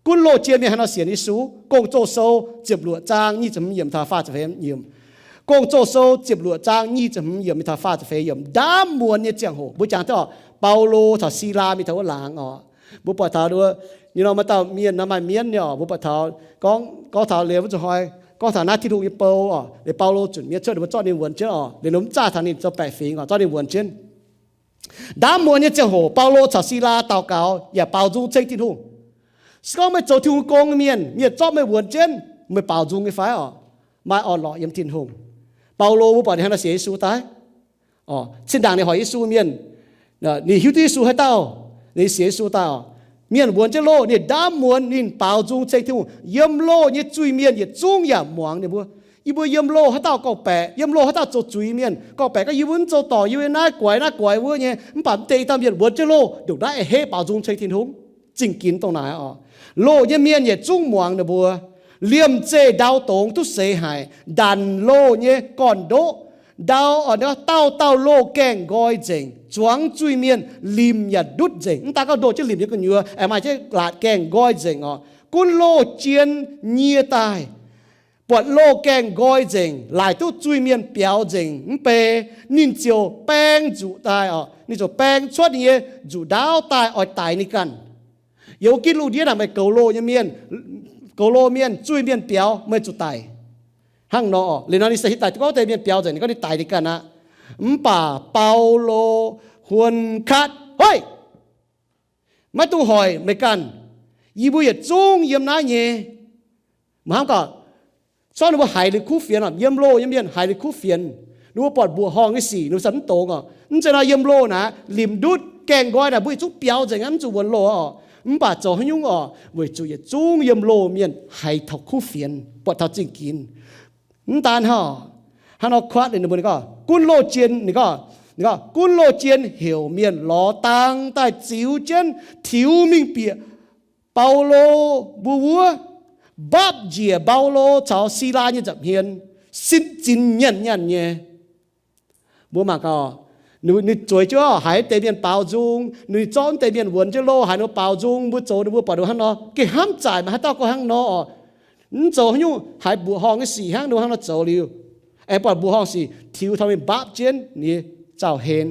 Gunv loh jien mienh haaix nor sienx Yesu? Gong-Zoh Sou ziepc luoqc zaang nyic ziepc hmz yiemc taux faah ziepc feix yiemc. Gong-Zoh Sou ziepc luoqc zaang nyic ziepc hmz yiemc mingh taux faah ziepc feix yiemc. Ndaamv muonz nyei ziangh hoc, mbuo jangx duqv oc, Baulo caux Silaa mingh taux wuov laangz oc. Mbuo buatc taux ninh nor maaih dauh mienh nor maaih mienv nyei oc. Mbuo buatc taux gorngv, gorngv taux liuz wuov zuqc hnoi, gorngv taux naaiv Tin-Hungh nyei bou oc. Liuz Baulo zunc mienh cuotv, ninh mbuo zorqv ninh wuonx jienv oc. Liuz ninh mv zaah taux ninh zoux baeqc fingx oc, zorqv ninh wuonx jienv. Ndaamv muonz nyei ziangh hoc, Baulo caux Silaa daux gaux yaac baaux nzung ceng Tin-Hungh. Se gorngv meih zoux Tin-Hungh gong nyei mienh, mienh zorqv meih wuonx jienv, meih baaux nzung nyei fai oc? Maaih orn-lorqc yiem Tin-Hungh. Baulo mbuo buatc ninh hnangv nor sienx Yesu daaih. Zinh ndaangc ninh hoic Yesu mienh, ninh hiuv duqv Yesu haaix dauh, ninh sienx Yesu daaih oc. Mienh wuonx jienv loh, ninh ndaamv muonz ninh baaux nzung ceng Tin-Hungh. Yiem loh nyei zuiz-mienh yietc zungv yaac muangx ninh mbuo. Yie mbuo yiem loh haaix dauh gorngv-baeqc, yiem loh haaix dauh zoux zuiz mienh gorngv-baeqc gorngv, yie mbuo mv zoux dorngc, yie mbuo naaiv guaix naaiv guaix wuov nyei, mv baac mv deix dauh mienh wuonx jienv loh ndongc naaiv a'hneiv baaux nzung ceng Tin-Hungh. Zingh ginx dongh naaic oc. Loh nyei mienh yietc zungv muangx ninh mbuo. Liemh zeih ndau dongz duqv seix haic, ndanc loh nyei gorn-ndoqv, ndau, dauh dauh loh gaengh nqoi nzengc, zuangx zuiz-mienh limc yaac ndutv nzengc. Mv daan gorngv ndoh jienv limc nyei gu'nyuoz, aengx maaih jienv laatc gaengh nqoi nzengc oc. Gunv loh jien nyie daaih, buatc loh gaengh nqoi nzengc, laaic duqv zuiz-mienh biaux nzengc mv bei, ninh ziouc baeng nzuqc daaih oc. Ninh ziouc baeng cuotv ninh nyei nzuqc ndaauv daaih oix daix ninh ganh. Yiem wuov ginv lungh ndiev naaic meih goux loh nyei mienh, goux loh mienh, zuiz-mienh biaux, meih zuqc daic. Hnangv nor oc. Liuz nor ninh se hiuv daaih duqv gorngv deix mienh biaux nzengc, ninh gorngv ninh daix ninh ganh aqv. Mv baac Baulo huon katv, Hoic! Maiv dungx hoic meih ganh. Yie mbuo yietc zungv yiem naaiv nyei. Meih hnamv gaax, zorqv ninh mbuo haiz liuz kuv fienx oc. Yiem loh nyei mienh haiz liuz kuv fienx. Ninh mbuo buatc mbuoqc horngh nyei sic ninh mbuo se mv dongz oc. Mv zeiz nor, yiem loh naaic limc ndutv gaengh nqoi naaic mbuo yietc zungv biaux nzengc aqv, mv zuqc wuonx loh oc. Mv baac zoux haaix nyungc oc? Weic zuqc yietc zungv yiem loh mienh haiz taux kuv fienx, buatc taux zingh ginx. Mv daan hnangv, hnangv nor kuatv ninh mbuo, ninh gorngv gunv loh jien, ninh gorngv, ninh gorngv gunv loh jien heuc mienh lorz dang daaih ziux jienv tiux mingh bieqc Baulo mbuo wuov, mbapv njiec Baulo caux Silaa nyei nza'hmien, sin zinx nyanh nyanh nyei. Mbuo mangc gaax, ninh zueiz jienv haiz deix mienh baaux nzung, ninh zorqv deix mienh wuonx jienv loh haiz ninh mbuo baaux nzung, mbuo zoux ninh mbuo buatc ninh hnangv nor, gengh hnamv zaaic maaih haaix dauh gorngv hnangv nor oc. Mv zoux haaix nyungc, haiz mbuoqc horngh nyei sic hnangv ninh mbuo hnangv nor zoux liuz, aengx buatc mbuoqc horngh sic tiux taux mingh mbapv jienv ninh nyei zaux-hlen.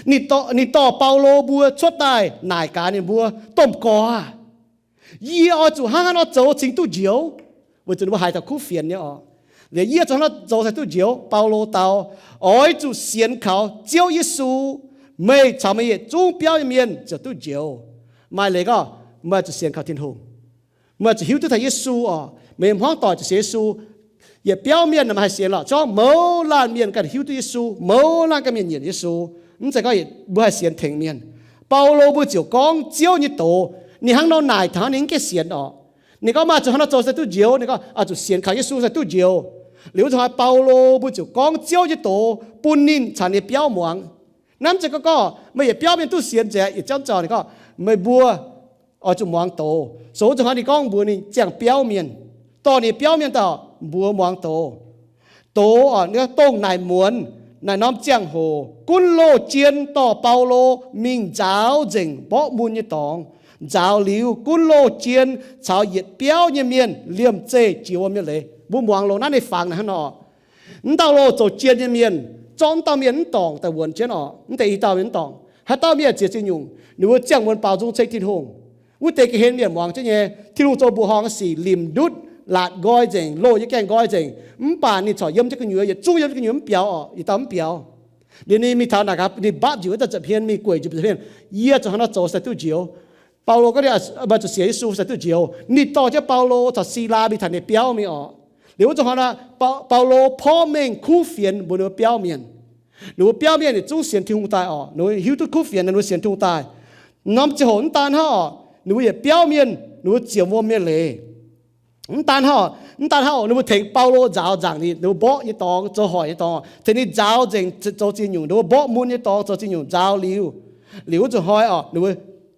Ninh dorh, ninh dorh Baulo mbuo cuotv daaih naaic gaax ninh mbuo, Domh gorx aah! Yie oix zuqc hnangv haaix nor zoux cingx duqv njoux? Weic zuqc ninh mbuo haiz taux kuv fienx nyei oc. Liuz yie zuqc hnangv haaix nor zoux cingx duqv njoux? Baulo dau, Oix zuqc sienx kaux Ziouv Yesu, meih caux meih yietc zungv biauv nyei mienh ziouc duqv njoux. Maaih leiz gorngv, meih zuqc sienx kaux Tin-Hungh. Meih zuqc hiuv duqv taux Yesu oc. Meih hmuangv doic zuqc sienx Yesu. Yietc biauv mienh meih haih sienx lorqc. Zorqv mouz laanh mienh ganh hiuv duqv Yesu, mouz laanh ganh mienh nyienc Yesu. Mv zeiz gorngv mbuo haih sienx tengx mienh. Baulo mbuo ziouc gorngv Ziouv nyei doz. Ninh hnangv nor naaic taux ninh mv gaengh sienx oc. Ninh gorngv, Meih zuqc hnangv nor zoux cingx duqv njoux? Ninh gorngv, Oix zuqc sienx kaux Yesu cingx duqv njoux. Liuz wuov zanc hnoi Baulo mbuo ziouc gorngv Ziouv nyei doz bun ninh caux ninh biauv muangx. Naaiv mv zeiz gorngv, gorngv meih yietc biauv mienh duqv sienx nzengc. Yietc janv zaux ninh gorngv, Meih mbuo oix zuqc muangx doz. So wuov zanc hnoi ninh gorngv mbuox ninh ziangh biauv mienh, dorh ninh biauv mienh daaih mbuox muangx doz. Doz oc, dongh naaic muonz naaic norm ziangh hoc gunv loz jien dorh Baulo mingh nzaaux nzengc mborqv mun nyei dorngx. Nzaaux liuz gunv loz jien caux yietc biauv nyei mienh liemh zeih jiex wuom nyei leiz. Mbuo muangx longx naaiv ninh fangx naaic hnangv nor. Mv dauh loz zoux jien nyei mienh, zorqv mv dauh mienh mv dorngc daaih wuonx jienv oc. Mv deix i dauh mienh mv dorngc. Haaix dauh mienh ziex zingh nyungc, ninh mbuo ziangh wuonx baaux nzung ceng Tin-Hungh. Wuov deix ga'hlen mienh muangx jienv nyei, Tin-Hungh zoux mbuoqc horngh nyei sic limc ndutv, laatc nqoi nzengc, loz nyei gaengh nqoi nzengc. Mv baac ninh corc yiem jienv gu'nyuoz, yietc zungv yiem jienv gu'nyuoz mv biaux oc. Yietc dauh mv biaux. Liuz ninh mingh taux naaic gaax, ninh mbatv njiec wuov deix nza'hmien, mingh gueic njiec nza'hmien, Yie zuqc hnangv nor zoux se duqv njoux. Baulo gorngv, Meih zuqc sienx Yesu se duqv njoux. Ninh dorh jienv Baulo caux Silaas mingh taux ninh biauv mingh oc. Liuz wuov zanc hnoi naaic, Baulo porv mengh kuv fienx mbuox ninh mbuo biauv mienh. Ninh mbuo biauv mienh yietc zungv sienx Tin-Hungh daaih oc. Ninh mbuo hiuv duqv kuv fienx, ninh mbuo sienx Tin-Hungh daaih. Norm ziangh hoc mv daan hnangv oc, ninh mbuo yietc biauv mienh ninh mbuo zienx wuom nyei leiz. Mv daan hnangv oc, mv daan hnangv oc, ninh mbuo tengx Baulo nzaaux nzaangc ninh, ninh mbuo mborqv nyei dorngx, zoux hoic nyei dorngx, tengx ninh nzaaux nzengc zoux ziex nyungc, ninh mbuo mborqv mun nyei dorngx zoux ziex nyungc nzaaux liuz, liuz wuov zanc hnoi oc, ninh mbuo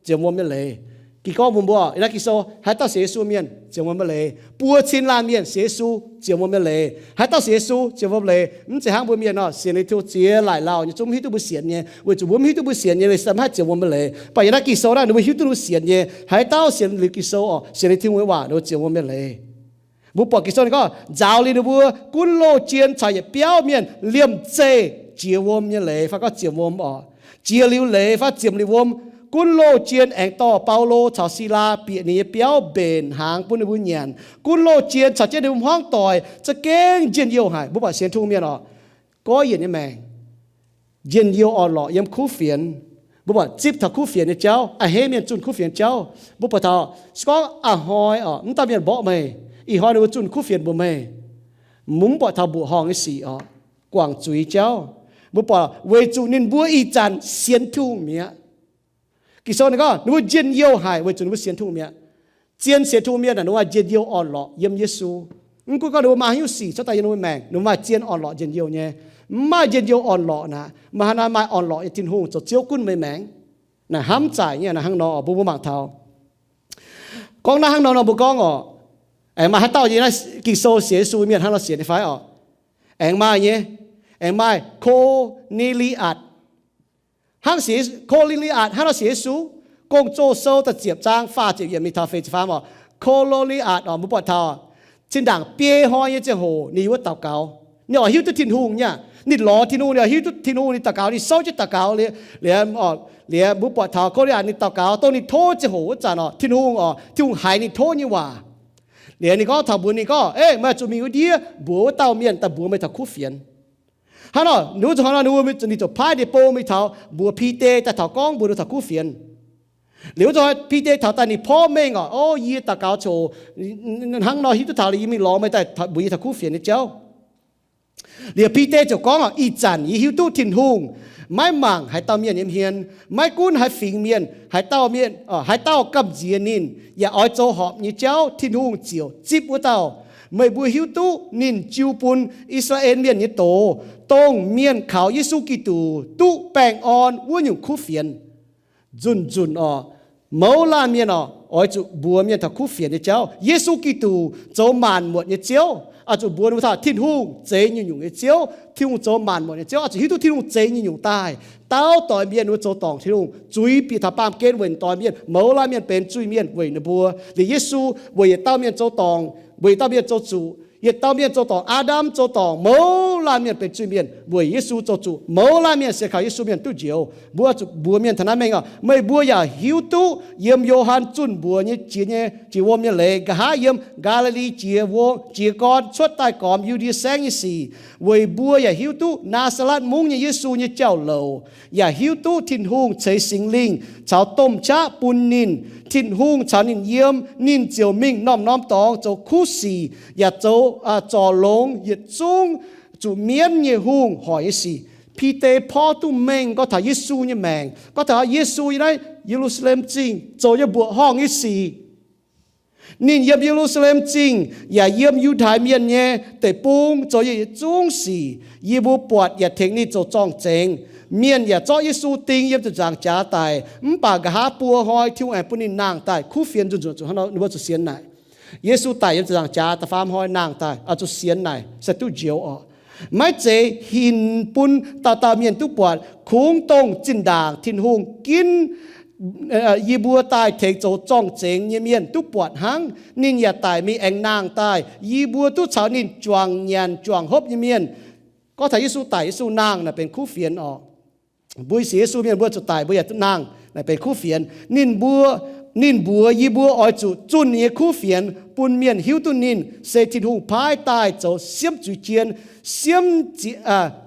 zienx wuom nyei leiz. Ging gorngv mbuox mbuo, yiem naaiv Ging-Sou haaix dauh sienx Yesu mienh zienx wuom nyei leiz? Buo cin laanh mienh sienx Yesu zienx wuom nyei leiz. Haaix dauh sienx Yesu zienx wuom leiz? Mv zeiz hnangv mbuo mienh nor, sienx liuz Tin-Hungh ziex laaic lauh nyei zungv mv hiuv duqv mbuo sienx nyei, weic zuqc mbuo mv hiuv duov mbuo sienx nyei, mv haih zienx wuom nyei leiz. Mv baac yiem naaiv Ging-Sou naaiv ninh mbuo hiuv duqv ninh mbuo sienx nyei. Haaix dauh sienx liuz Ging-Sou oc, sienx liuz Tin-Hungh nyei waac, ninh mbuo zienx wuom nyei leiz. Mbuo buatc Ging-Sou ninh gorngv, Nzaaux liuz ninh mbuo gunv loz jien caux yietc biauv mienh liemh zeih jiex wuom nyei leiz, fai gorngv zienx wuom oc. Jiex liuz leiz fai zienx liuz wuom, gunv loz jien aengx dorh Baulo caux Silaa bieqc ninh nyei biauv mbenc hnaangx bun ninh mbuo nyanc. Gunv loz jien caux jienv ninh mbuo hmuangv doic za'gengh njien-youh haic. Mbuo buatc sienx Tin-Hungh mienh oc, goiv yienc nyei maengc, njien-youh orn-lorqc yiem kuv fienx. Mbuo buatc zipv taux kuv fienx nyei jauv, a'hneiv mienh zunh kuv fienx jauv. Mbuo buatc taux se gorngv a'hnoi oc, mv dauh mienh mborqv meih, ih hnoi ninh mbuo zunh kuv fienx mbuox meih, mv buatc taux mbuoqc horngh nyei sic oc, guangc zuiz jauv. Mbuo buatc weic zuqc ninh mbuo ih zanc sienx Tin-Hungh mi'aqv. Ging-Sou ninh gorngv ninh mbuo njien-youh haic weic zuqc ninh mbuo sienx Tin-Hungh mi'aqv. Zien sienx Tin-Hungh mienh aah, ninh mbuo njien-youh orn-lorqc yiem Yesu. Mv gunv gorngv ninh mbuo maaih haaix nyungc sic cuotv daaih yiem ninh mbuo maengc, ninh mbuo maaih zien orn-lorqc njien-youh nyei. Mv maaih njien-youh orn-lorqc naaic, maaih haaix nor maaih orn-lorqc nyei Tin-Hungh zoux Ziouv gunv meih maengc? Naaic hnamv zaaic nyei, naaic hnangv nor mbuo, mbuo mangc taux. Gorngv naaiv hnangv nor nor mbuo gorngv oc, aengx maaih haaix dauh yiem naaiv Ging-Sou sienx Yesu mienh hnangv nor sienx nyei fai oc? Aengx maaih nyei. Aengx maaih Ko^ne^li^atc. Hnangv sienx, Ko^ne^li^atc hnangv nor sienx Yesu. Gong-Zoh Sou da'ziepc zaang faah ziepc yiemc mingh taux feix ziepc faam oc. Ko^ne^li^atc oc, mbuo buatc taux zinh ndaangc biei hnoi nyei ziangh hoc ninh yiem wuov daux gaux. Ninh oix hiuv duqv Tin-Hungh nyei aqv. Ninh lorz Tin-Hungh, ninh oix hiuv duqv Tin-Hungh, ninh daux gaux, ninh souv jienv daux gaux liuz, liuz, liuz mbuo buatc taux Ko^ne^li^atc ninh daux gaux, dongh ninh tov ziangh hoc wuov zanc oc, Tin-Hungh oc, Tin-Hungh haiz ninh tov nyei waac. Liuz ninh gorngv taux mbuox ninh gorngv, Ei, meih zuqc mingh wuov ndiev mbuox wuov dauh mienh daaih mbuox meih taux kuv fienx. Hnangv nor, ninh wuov zanc hnoi ninh mbuo, ninh ziouc paaiv ninh bou mingh taux mbuox Bide daaih taux gorngv mbuox ninh taux kuv fienx. Liuz wuov zanc hnoi Bide taux daaih ninh porv mengh oc, O, yie daux gaux ziouc hnangv nor hiuv duqv taux liuz yie mingh lorz meih daaih mbuox yie taux kuv fienx nyei jauv. Liuz Bide ziouc gorngv oc, Ih zanc yie hiuv duqv Tin-Hungh maiv mangc haaix dauh mienh nyei hmien, maiv gunv haaix fingx mienh, haaix dauh mienh, haaix dauh gamh nziex ninh yaac oix zoux horpc nyei jauv, Tin-Hungh ziouc zipv wuov dauh. Meih mbuo hiuv duqv ninh jiu bun I^saa^laa^en Mienh nyei doz, dongh mienh kaux Yesu Giduc duqv baengh orn wuov nyungc kuv fienx. Nzunc nzunc oc, mouz laanh mienh oc, oix zuqc mbuox mienh taux kuv fienx nyei jauv. Yesu Giduc zoux maanc muotc nyei Ziouv, oix zuqc mbuox ninh mbuo taux Tin-Hungh zeiz nyungc-nyungc nyei Ziouv. Tin-Hungh zoux maanc muotc nyei Ziouv, oix zuqc hiuv duqv Tin-Hungh zeiz nyungc-nyungc daaih. Dauh doix mienh ninh mbuo zoux dorngc Tin-Hungh, zuiz bieqc taux baamh gen weic doix mienh, mouz laanh mienh benx zuiz-mienh weic ninh mbuo. Liuz Yesu weic yietc dauh mienh zoux dorngc, weic yietc dauh mienh zoux zuqc, yietc dauh mienh zoux dorngc, Aa^ndam zoux dorngc, mouz laanh mienh benx zuiz-mienh weic Yesu zoux zuqc. Mouz laanh mienh sienx kaux Yesu mienh duqv njoux. Mbuo zuqc mbuox mienh taux naaiv mengh oc, meih mbuo yaac hiuv duqv yiem Yo^han zunh mbuox nyei jiex nyei jiex wuom nyei leiz, nqa'haav yiem Gaa^li^li jiex wuom, jiex gorn cuotv daaih gormx Yu^ndie Saengv nyei sic, weic mbuo yaac hiuv duqv Naa^saa^letv Mungv nyei Yesu nyei jauv-louc, yaac hiuv duqv Tin-Hungh ceix Singx Lingh caux domh qaqv bun ninh. Tin-Hungh caux ninh yiem, ninh ziouc mingh norm-norm dorngx zoux kuv sic, yaac zoux zorc longx yietc zungv zuqc mienv nyei hungh hoic nyei sic. Bide porv duqv mengh gorngv taux Yesu nyei maengc, gorngv taux Yesu yiem naaiv Ye^lu^saa^lem Zingh zoux nyei mbuoqc horngh nyei sic. Ninh yiem Ye^lu^saa^lem Zingh yaac yiem Yiutai Mienh nyei deic-bung zoux nyei yietc zungv sic, yie mbuo buatc yaac tengx ninh zoux zorng-zengx. Mienh yaac zorqv Yesu ding yiem ziepc nzaangc jaax daic, mv baac nqa'haav buo hnoi Tin-Hungh aengx bun ninh nangh daaih kuv fienx nzunc nzunc zuqc hnangv nor, ninh mbuo zuqc sienx naaic. Yesu daic yiem ziepc nzaangc jaax da'faam hnoi nangh daaih, zuqc sienx naaic se duqv njoux oc. Maiv zeiz hinc bun dauh dauh mienh duqv buatc, kungx dongh zinh ndaangc Tin-Hungh ginv yie mbuo daaih tengx zoux zorng-zengx nyei mienh duqv buatc hnangv. Ninh yaac daic mingh aengx nangh daaih, yie mbuo duqv caux ninh juangc nyanc juangc hopv nyei mienh. Gorngv taux Yesu daic Yesu nangh naaic benx kuv fienx oc. Mbuo sienx Yesu mienh mbuo zuqc daic mbuo yaac nangh naaic benx kuv fienx. Ninh mbuo, ninh mbuox yie mbuo oix zuqc zunh ninh nyei kuv fienx bun mienh hiuv duqv ninh se Tin-Hungh paaiv daaih zoux siemv zuiz jien, siemv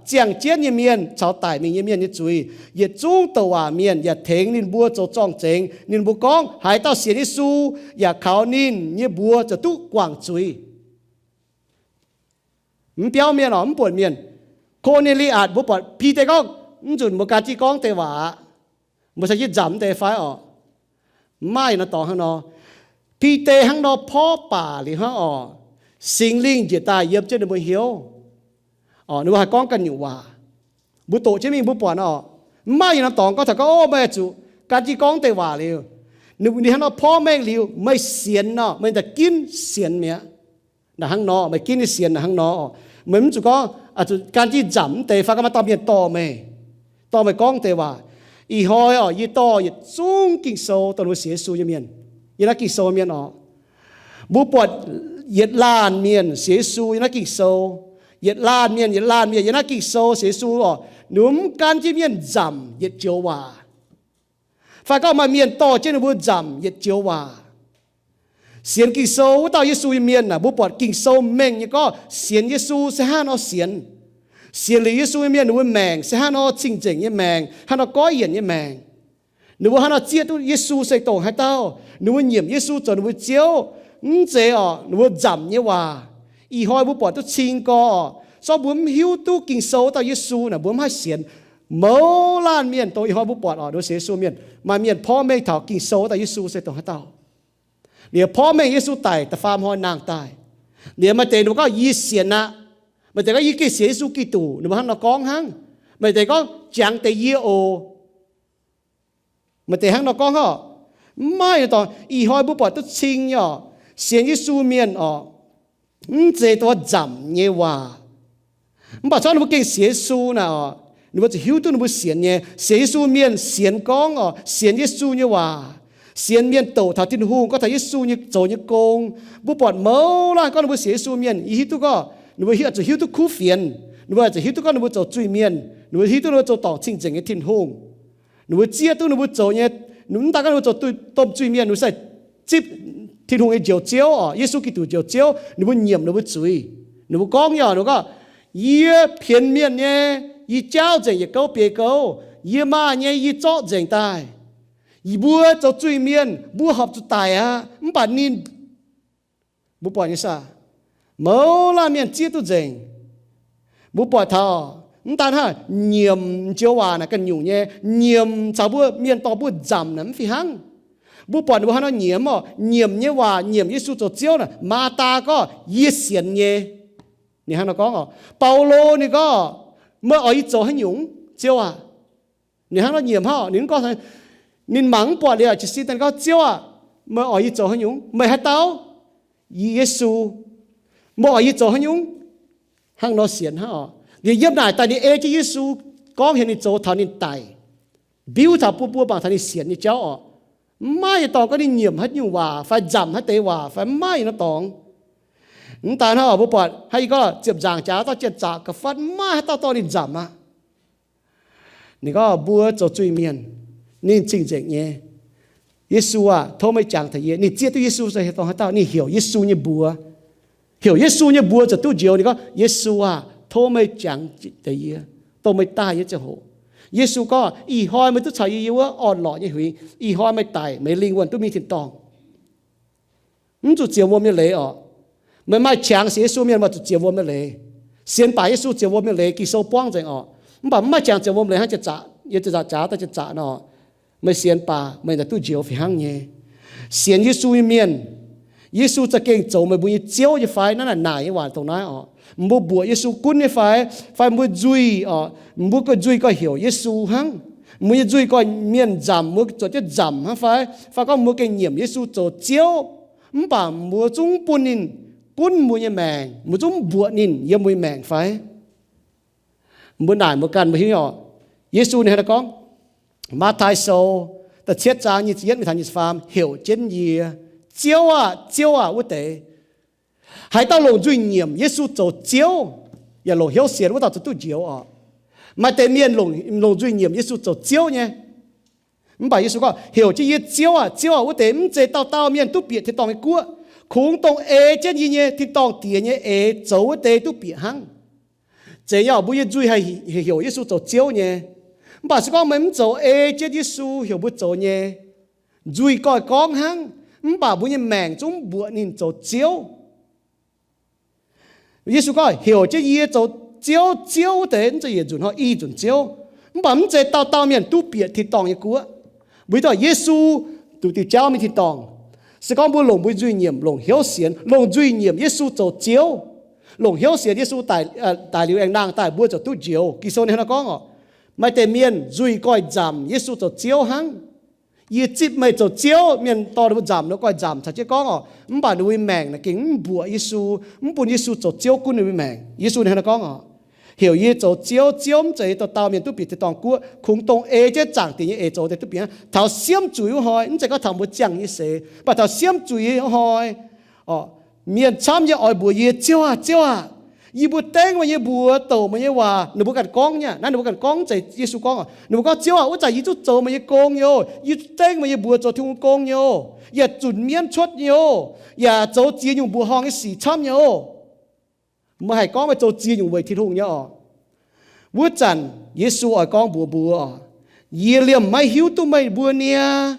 ziangh jienv nyei mienh caux daic mingh nyei mienh nyei zuiz. Yietc zungv douc waac mienh yaac tengx ninh mbuo zoux zorng-zengx. Ninh mbuo gorngv haaix dauh sienx Yesu yaac kaux ninh nyei mbuox ziouc duqv guangc zuiz. Mv biauv mienh oc, mv buonc mienh. Ko^ne^li^atc mbuo buatc Bide gorngv, mv nzunc mbuo gan jienv gorngv deix waac aqv. Mbuo cingx jienv nzamc mv deix fai oc? Mv maaih yietc norm dorngx hnangv nor. Bide hnangv nor porv baac liuz hnangv oc, Singx Lingh njiec daaih yiem jienv ninh mbuo hnyouv. Ninh mbuo haih gorngv ganh nyungc waac. Mbuo doqc jienv mingh mbuo buatc oc, mv maaih yietc norm dorngx gorngv taux gorngv, Ov, meih zuqc gan jienv gorngv deix waac liuz, ninh hnangv nor porv mengh liuz meih sienx nor, meih daaih ginv sienx mi'aqv. Naaic hnangv nor, meih ginv nyei sienx naaic hnangv nor. Meih mv zuqc gorngv zuqc gan jienv nzamc mv deix fai gorngv maaih dauh mienh dorh meih, dorh meih gorngv deix waac. Ih hnoi oc, yie dorh yietc zungv Ging-Sou dongh ninh mbuo sienx Yesu nyei mienh yiem naaiv Ging-Sou mienh oc. Mbuo buatc yietc laanh mienh sienx Yesu yiem naaiv Ging-Sou. Yietc laanh mienh, yietc laanh mienh yiem naaiv Ging-Sou sienx Yesu oc, ninh mbuo mv gan jienv mienh nzamc yietc joux waac, fai gorngv maaih mienh dorh jienv ninh mbuo nzamc yietc joux waac. Sienx Ging-Sou wuov dauh Yesu nyei mienh naaic, mbuo buatc Ging-Sou mengh nyei gorngv sienx Yesu se hnangv nor sienx. Sienx liuz Yesu nyei mienh ninh mbuo maengc se hnangv nor cing-nzengc nyei maengc, hnangv nor goiv yienc nyei maengc. Ninh mbuo hnangv nor zieqv duqv Yesu se dongh haaix dauh. Ninh mbuo nyiemc Yesu zoux ninh mbuo Ziouv. Mv zeiz oc, ninh mbuo nzamc nyei waac. Ih hnoi mbuo buatc duqv cing gorx, zorqv mbuo mv hiuv duqv Ging-Sou wuov dauh Yesu naaic, mbuo mv haih sienx. Mouz laanh mienh dongh ih hnoi mbuo buatc oc, ninh mbuo sienx Yesu mienh, maaih mienh porv mengh taux Ging-Sou wuov dauh Yesu se dongh haaix dauh. Liuz porv mengh Yesu daic da'faam hnoi nangh daaih. Liuz maaih deix ninh mbuo gorngv, Yie sienx aqv. Maaih deix gorngv, Yie gengh sienx Yesu Giduc. Ninh mbuo hnangv nor gorngv hnangv. Maaih deix gorngv, Jangx deix yie oc. Maaih deix hnangv nor gorngv oc. Mv maaih yietc norm dorngx. Ih hnoi mbuo buatc duqv cing nyei oc, sienx Yesu mienh oc, mv zeiz dongh nzamc nyei waac. Mv baac corc ninh mbuo gengh sienx Yesu naaic oc, ninh mbuo ziouc hiuv duqv ninh mbuo sienx nyei. Sienx Yesu mienh sienx gorngv oc, sienx Yesu nyei waac, sienx mienh douc taux Tin-Hungh, gorngv taux Yesu nyei zoux nyei gong. Mbuo buatc mouz laanh gorngv ninh mbuo sienx Yesu mienh, yie hiuv duqv gorngv ninh mbuo zuqc hiuv duqv kuv fienx. Ninh mbuo zuqc hiuv duqv gorngv ninh mbuo zoux zuiz-mienh. Ninh mbuo hiuv duqv ninh mbuo zoux dorngc cing-nzengc nyei Tin-Hungh. Ninh mbuo zieqv duqv ninh mbuo zoux nyei, mv daan gorngv ninh mbuo zoux domh zuiz-mienh, ninh mbuo se zipv Tin-Hungh nyei Njoux Ziouv oc, Yesu Giduc Njoux Ziouv. Ninh mbuo nyiemc ninh mbuo zuiz. Ninh mbuo gorngv nyei oc, ninh mbuo gorngv, Yie pienx mienh nyei, yie jaauv nzengc yietc gouv biei gouv. Yie maaih nyei, yie zorqv nzengc daaih. Mbuo zoux zuiz-mienh, mbuo horpc zuqc daic aqv. Mv baac ninh, mbuo buatc nyei saah, mouz laanh mienh zieqv duqv nzengc. Mbuo buatc taux, mv daan hnangv nyiemc joux waac naaic ganh nyungc nyei, nyiemc caux mbuo mienh dorh mbuo nzamc naaic mv fih hnangv. Mbuo buatc ninh mbuo hnangv nor nyiemc oc, nyiemc nyei waac, nyiemc Yesu zoux Ziouv naaic, Maatv^taa gorngv, Yie sienx nyei. Ninh hnangv nor gorngv oc. Baulo ninh gorngv, Meih oix yie zoux haaix nyungc, Ziouv aah? Ninh hnangv nor nyiemc hnangv, ninh mv gorngv, ninh mangc mv buatc liuz jiez sin daaih gorngv, Ziouv aah, meih oix yie zoux haaix nyungc? Meih haaix dauh? Yie Yesu. Meih oix yie zoux haaix nyungc? Hnangv nor sienx hnangv oc. Liuz yiem naaic daaih ninh ei jienv Yesu gorngv heuc ninh zoux taux ninh daic, mbiuv taux bun mbuo mangc taux ninh sienx nyei jauv oc. Mv maaih yietc dorngx gorngv ninh nyiemc haaix nyungc waac fai nzamc haaix deix waac fai mv maaih yietc norm dorngx. Mv daaih hnangv mbuo buatc hnangv yie gorngv ziepc nzaangc jaax dauh jien-zaqc ga'fatv maiv maaih haaix dauh dorh ninh nzamc aqv. Ninh gorngv mbuo zoux zuiz-mienh, ninh cing-nzengc nyei. Yesu aah, tov meih jangx deix yie. Ninh zieqv duqv Yesu se dorngx haaix dauh, ninh heuc Yesu nyei mbuox. Heuc Yesu nyei mbuox ziouc duqv njoux. Ninh gorngv, Yesu aah, tov meih jangx deix yie, dongh meih daaih nyei ziangh hoc. Yesu gorngv, ih hnoi meih duqv caux yie yiem wuov orn-lorqc nyei huingx, ih hnoi meih daic, meih lingh wuonh duqv mingh tin-dorngh. Mv zuqc ziouc wuom nyei leiz oc. Meih maaih qangx sienx Yesu mienh maaih zuqc ziouc wuom nyei leiz. Sienx baac Yesu ziouc wuom nyei leiz Ging-Sou buangv nzengc oc. Mv baac mv maaih qangx ziouc wuom leiz hnangv jien-zaqc, yie jien-zaqc jaax dauh jien-zaqc nor, meih sienx baac meih naaic duqv njoux fih hnangv nyei. Sienx Yesu nyei mienh, Yesu za'gengh zoux meih mbuo nyei Ziouv nyei fai? Naaiv naaic naaic nyei waac dongh naaiv oc. Mbuo mbuoqc Yesu gunv nyei fai? Fai mbuo nzuih oc, mbuo ganh nzuih ganh heuc Yesu hnangv. Mbuo nyei nzuih ganh mienh nzamc, mbuo zuotc jienv nzamc hnangv fai? Fai gorngv mbuo gengh nyiemc Yesu zoux Ziouv, mv baac mbuo zungv mv bun ninh gunv mbuo nyei maengc, mbuo zungv mv mbuoqc ninh yiem mbuo nyei maengc fai? Mbuo naaic mbuo ganh mbuo hiuv oc. Yesu ninh hnangv naaiv gorngv, Matv^taai Sou da'cietv zaang nyic ziepc yietv mingh taux nyic ziepc faam, heuc jienv yie, Ziouv aah! Ziouv aah! Wuov deix. Haaix dauh longc nzuih nyiemc Yesu zoux Ziouv, yaac longc hnyouv sienx, wuov dauh zoux duqv njoux oc. Maaih deix mienh longc nzuih nyiemc Yesu zoux Ziouv nyei. Mv baac Yesu gorngv, heuc jienv yie Ziouv aah! Ziouv aah! Wuov deix mv zeiz dauh dauh mienh duqv bieqc tin-dorngh nyei guoqv. Kungx dongh ei jienv yie nyei tin-dorngh Diex nyei eix zoux wuov deix duqv bieqc hnangv. Zeiz nyei oc, mbuo nyei nzuih haih heuc Yesu zoux Ziouv nyei. Mv baac se gorngv meih mv zoux ei jienv Yesu heuc mbuo zoux nyei, nzuih goih gorngv hnangv, mv baac mbuo nyei maengc zungv mv mbuoqc ninh zoux Ziouv. Yesu gorngv, heuc jienv yie zoux Ziouv, Ziouv wuov deix, mv zeiz yietc nzunc hnoi i nzunc Ziouv. Mv baac mv zeiz dauh dauh mienh duqv bieqc tin-dorngh nyei guoqv. Mbuo hiuv duqv Yesu duqv diuh jauv mingh tin-dorngh. Se gorngv mbuo longc mbuo nzuih nyiemc, longc hnyouv sienx, longc nzuih nyiemc Yesu zoux Ziouv, longc hnyouv sienx Yesu daic liuz aengx nangh daaih, mbuo ziouc duqv njoux. Ging-Sou ninh hnangv naaiv gorngv oc, maaih deix mienh nzuih goih nzamc Yesu zoux Ziouv hnangv. Yie zipv meih zoux Ziouv. Mienh dorh ninh mbuo nzamc, ninh mbuo goih nzamc caux jienv gorngv oc, mv baac ninh mbuo nyei maengc naaic gengh mv mbuoqc Yesu, mv bun Yesu zoux Ziouv gunv ninh mbuo maengc. Yesu ninh hnangv naaiv gorngv oc, heuc yie zoux Ziouv. Ziouv mv zeiz dauh dauh mienh duqv bieqc tin-dorngh guoqv. Kungx dongh ei jienv Zaangc Diex nyei eix zoux deix duqv bieqc. Taux siemv zuiz wuov hnoi, mv zeiz gorngv taux mbuo ziangh nyei seix, mv baac taux siemv zuiz wuov hnoi, mienh camv nyei oix mbuox yie, Ziouv aah! Ziouv aah! Yie mbuo dengv meih nyei mbuox, douc meih nyei waac. Ninh mbuo ganh gorngv nyei. Naaiv ninh mbuo ganh gorngv, mv zeiz Yesu gorngv. Ninh mbuo gorngv, Ziouv aah, wuov zanc yie duqv zoux meih nyei gong nyei oc. Yie dengv meih nyei mbuox zoux Tin-Hungh gong nyei oc, yaac zunc mienv cuotv nyei oc, yaac zoux ziex nyungc mbuoqc horngh nyei sic camv nyei oc. Meih haih gorngv meih zoux ziex nyungc weic Tin-Hungh nyei oc. Wuov zanc Yesu oix gorngv mbuox mbuo oc, yie liemh maiv hiuv duqv meih mbuo niaa.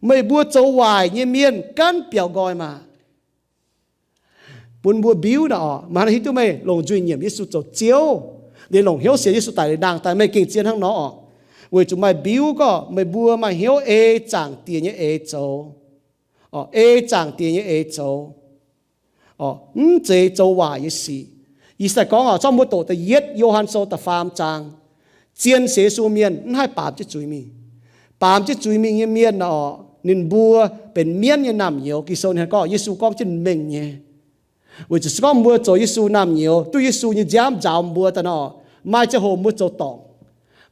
Meih mbuo zoux waaic nyei mienh gaanv biaux nqoi maah! Bun mbuo mbiuv naaic oc, maaih hnangv hiuv duqv meih longc nzuih nyiemc Yesu zoux Ziouv, liemh longc hnyouv sienx Yesu daic liuz nangh daaih, meih gengh zien hnangv nor oc. Weic zuqc maaih mbiuv gorngv meih mbuo maaih hnyouv ei Zaangc Diex nyei eix zoux, ei Zaangc Diex nyei eix zoux, mv zeiz zoux waaic nyei sic. Ih zanc gorngv oc, zorqv mbuo doqc da'yietv Yo^han Sou da'faam zaang, zien sienx Yesu mienh mv haih baamz jienv zuiz mingh. Baamz jienv zuiz mingh nyei mienh oc, ninh mbuo benx mienv nyei naamh nyouz. Ging-Sou ninh gorngv, Yesu gorngv jienv mengh nyei. Weic zuqc se gorngv mbuo zoux Yesu naamh nyouz, duqv Yesu nyei nziaamv nzaaux mbuo daaih nor, maaih ziangh hoc mbuo zoux dorngc,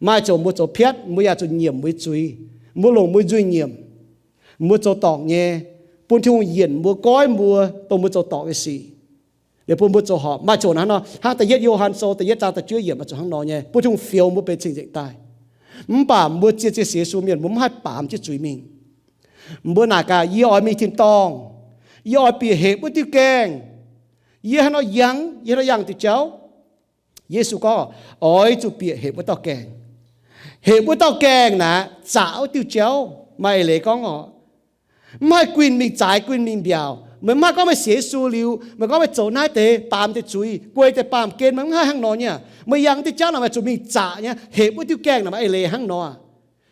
maaih ziangh hoc mbuo zoux piatv, mbuo yaac zuqc nyiemc mbuo zuiz. Mbuo longc mbuo nzuih nyiemc, mbuo zoux dorngc nyei, bun Tin-Hungh yienc mbuo, goiv mbuo, dongh mbuo zoux dorngc nyei sic, liuz bun mbuo zoux horpc. Maaih ziangh hoc hnangv nor, hnangv da'yietv Yo^han Sou da'yietv zaang da'juov yiemc maaih ziangh hoc hnangv nor nyei, bun Tin-Hungh fioux mbuo benx cing-nzengc daaih. Mv baac mbuo zien zien sienx Yesu mienh, mbuo mv haih baamz jienv zuiz mingh. Mbuo naaic gaax, yie oix mingh tin-dorngh, yie oix bieqc hepc wuov diuh gaengh, yie haaix nor yangh, yie haaix nor yangh diuh jauv? Yesu gorngv, oix zuqc bieqc hepc wuov dauh gaengh. Hepc wuov dauh gaengh naaic zaqc wuov diuh jauv. Maaih eix leiz gorngv oc, mv haih guinh mingh zaaix, guinh mingh mbiaauc. Meih mv haih gorngv meih sienx Yesu liuz, meih gorngv meih zoux naaiv deix, baamz deix zuiz, guei deix baamh gen, meih mv haih hnangv nor nyei. Meih yangh diuh jauv naaic meih zuqc mingh zaqc nyei. Hepc wuov diuh gaengh naaic maaih eix leiz hnangv nor.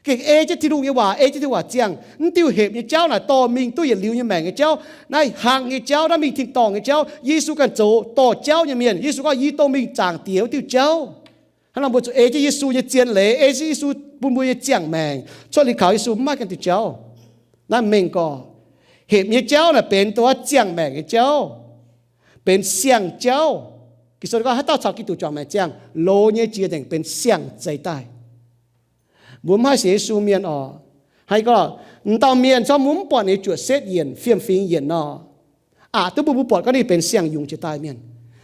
Gengh ei jienv Tin-Hungh nyei waac, ei jienv Tin-Hungh waac ziangh. Mv diuh hepc nyei jauv naaic dorh mingh duqv yietc liuz nyei maengc nyei jauv. Naaiv hnangv nyei jauv, naaiv mingh tin-dorngh nyei jauv. Yesu ganh zoux dorh jauv nyei mienh. Yesu gorngv, yie dongh mingh Zaangc Diex wuov diuh jauv. Hnangv nor mbuo zuqc ei jienv Yesu nyei zien leiz, ei jienv Yesu bun mbuo nyei ziangh maengc cuotv liuz kaux Yesu, mv maaih ganh diuh jauv. Naaiv mengh gorx, hepc nyei jauv naaic benx dongh wuov ziangh maengc nyei jauv, benx siang-jauv. Ging-Sou gorngv haaix dauh caux Giduc juangc maengc ziangh, loz nyei jiex nzengc benx siang-zeix daaih. Mbuo mv haih sienx Yesu mienh oc, hnangv gorngv, m'dauh mienh corc mbuo mv buatc ninh juoqc setv yienc, fiem-fingx yienc nor, aqc duqv mbuo, mbuo buatc gorngv ninh benx siang-yungz jiex daaih mienh.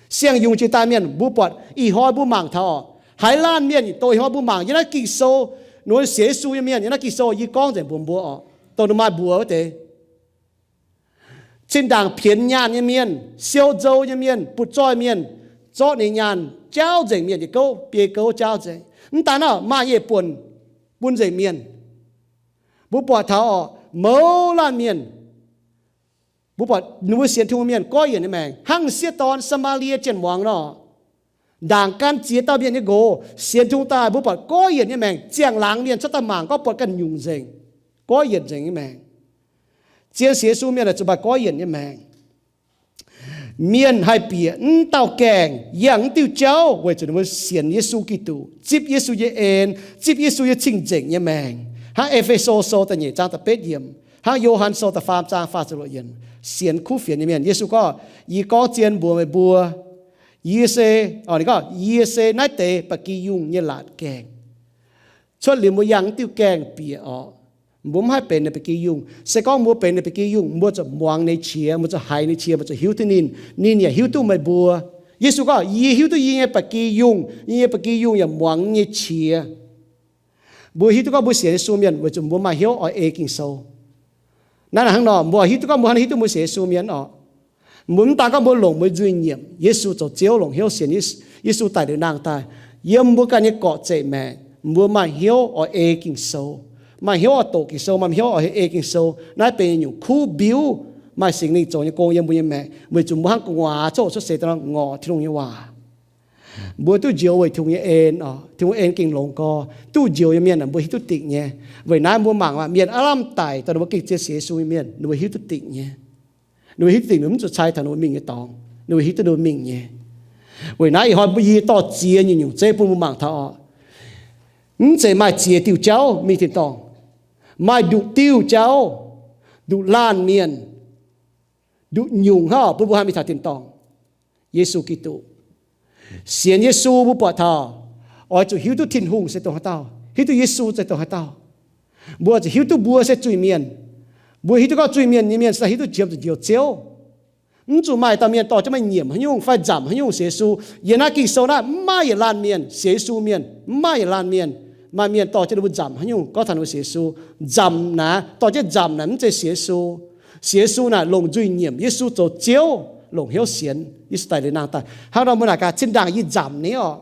Siang-yungz jiex daaih mienh, mbuo buatc ih hnoi mbuo mangc taux oc, haaix laanh mienh dongh ih hnoi mbuo mangc yiem naaiv Ging-Sou, ninh mbuo sienx Yesu nyei mienh yiem naaiv Ging-Sou, yie gorngv nzengc mbuox mbuo oc, dongh ninh maaih mbuox wuov deix. Zinh ndaangc pienx nyaanh nyei mienh, siou nzou nyei mienh, butv-zoih mienh, zorqv ninh nyaanh jaauv nzengc mienh nyei gouv, biei gouv jaauv nzengc. Mv daan naaiv, maaih yietc buonc bun nzengc mienh. Mbuo buatc taux oc, mouz laanh mienh, mbuo buatc ninh mbuo sienx Tin-Hungh mienh goiv yienc nyei maengc, hnangv m'sieqv dorn Saa^maa^lie Janx muangx nor, ndaangc gan ziex dauh mienh nyei nqox sienx Tin-Hungh daaih, mbuo buatc goiv yienc nyei maengc, ziangh laangz mienh cuotv daaih mangc, gorngv buatc ganh nyungc nzengc, goiv yienc nzengc nyei maengc. Zien sienx Yesu mienh aah, zuqc maaih goiv yienc nyei maengc. Mienh haih bieqc mv dauh gaengh, yangh mv diuh jauv, weic zuqc ninh mbuo sienx Yesu Giduc, zipv Yesu nyei en, zipv Yesu nyei cing-nzengc nyei maengc. Hnangv E^fe^so Sou da'nyeic zaang da'betv yiemc, hnangv Yo^han Sou da'faam zaang faah ziepc luoqc yiemc, sienx kuv fienx nyei mienh. Yesu gorngv, yie gorngv zien mbuox meih mbuo, yie se, ninh gorngv, yie se naaiv deix ba'gi yungh nyei laatc gaengh. Cuotv liuz mbuo yangh mv diuh gaengh bieqc oc, mbuo mv haih benx ninh ba'gi yungh. Se gorngv mbuo benx ninh ba'gi yungh, mbuo zuqc muangx ninh qiex, mbuo zuqc haiz ninh qiex, mbuo zuqc hiuv duqv ninh, ninh yaac hiuv duqv meih mbuo. Yesu gorngv, yie hiuv duqv yie nyei ba'gi yungh, yie nyei ba'gi yungh yaac muangx nyei qiex. Mbuo hiuv duqv gorngv mbuo sienx Yesu mienh weic zuqc mbuo maaih hnyouv oix ei Ging-Sou. Naaiv hnangv nor, mbuo hiuv duqv gorngv mbuo hnangv hiuv duqv mbuo sienx Yesu mienh oc, mbuo mv daan gorngv mbuo longc mbuo nzuih nyiemc Yesu zoux Ziouv, longc hnyouv sienx Yesu daic liuz nangh daaih, yiem mbuo ganh nyei gorqv-zeqc maengc, mbuo maaih hnyouv oix ei Ging-Sou, maaih hnyouv oix doqc Ging-Sou, maaih hnyouv oix ei Ging-Sou. Naaiv benx nyungc kuv mbiuv, maaih Singx Lingh zoux nyei gong yiem mbuo nyei maengc, weic zuqc mbuo hnangv gu'nguaaz coqv cuotv seix daaih nor ngorc Tin-Hungh nyei waac. Mbuo duqv njoux weic Tin-Hungh nyei en oc, Tin-Hungh en gengh longx gorx. Duqv njoux nyei mienh mbuo hiuv duqv dingc nyei. Weic naaiv mbuo mangc mienh aav lamh daic dongh ninh mbuo gengh zien sienx Yesu nyei mienh, ninh mbuo hiuv duqv dingc nyei. Ninh mbuo hiuv duqv dingc ninh mbuo mv zuqc cai taux ninh mbuo mingh nyei dorngx, ninh mbuo hiuv duqv ninh mbuo mingh nyei. Weic naaiv ih hnoi mbuo yie dorh ziex nyungc-nyungc zeiv bun mbuo mangc taux oc. Mv zeiz maaih ziex diuh jauv mingh tin-dorngh. Maaih nduqc diuh jauv, nduqc laanh mienh, nduqc nyungc hnangv bun mbuo haih mingh taux tin-dorngh. Yesu Giduc. Sienx Yesu mbuo buatc taux oix zuqc hiuv duqv Tin-Hungh se dongh haaix dauh, hiuv duqv Yesu se dongh haaix dauh. Mbuo zuqc hiuv duqv mbuo se zuiz-mienh. Mbuo hiuv duqv gorngv zuiz-mienh nyei mienh se hiuv duqv qiemx zuqc njoux Ziouv. Mv zuqc maaih dauh mienh dorh jienv meih nyiemc haaix nyungc fai nzamc haaix nyungc sienx Yesu. Yiem naaiv Ging-Sou naaiv mv maaih yietc laanh mienh sienx Yesu mienh, mv maaih yietc laanh mienh. Maaih mienh dorh jienv ninh mbuo nzamc haaix nyungc gorngv taux ninh mbuo sienx Yesu. Nzamc naaic, dorh jienv nzamc naaic mv zeiz sienx Yesu. Sienx Yesu naaic longc nzuih nyiemc Yesu zoux Ziouv, longc hnyouv sienx Yesu daic liuz nangh daaih. Hnangv nor mbuo naaic gaax, zinh ndaangc yie nzamc ninh oc.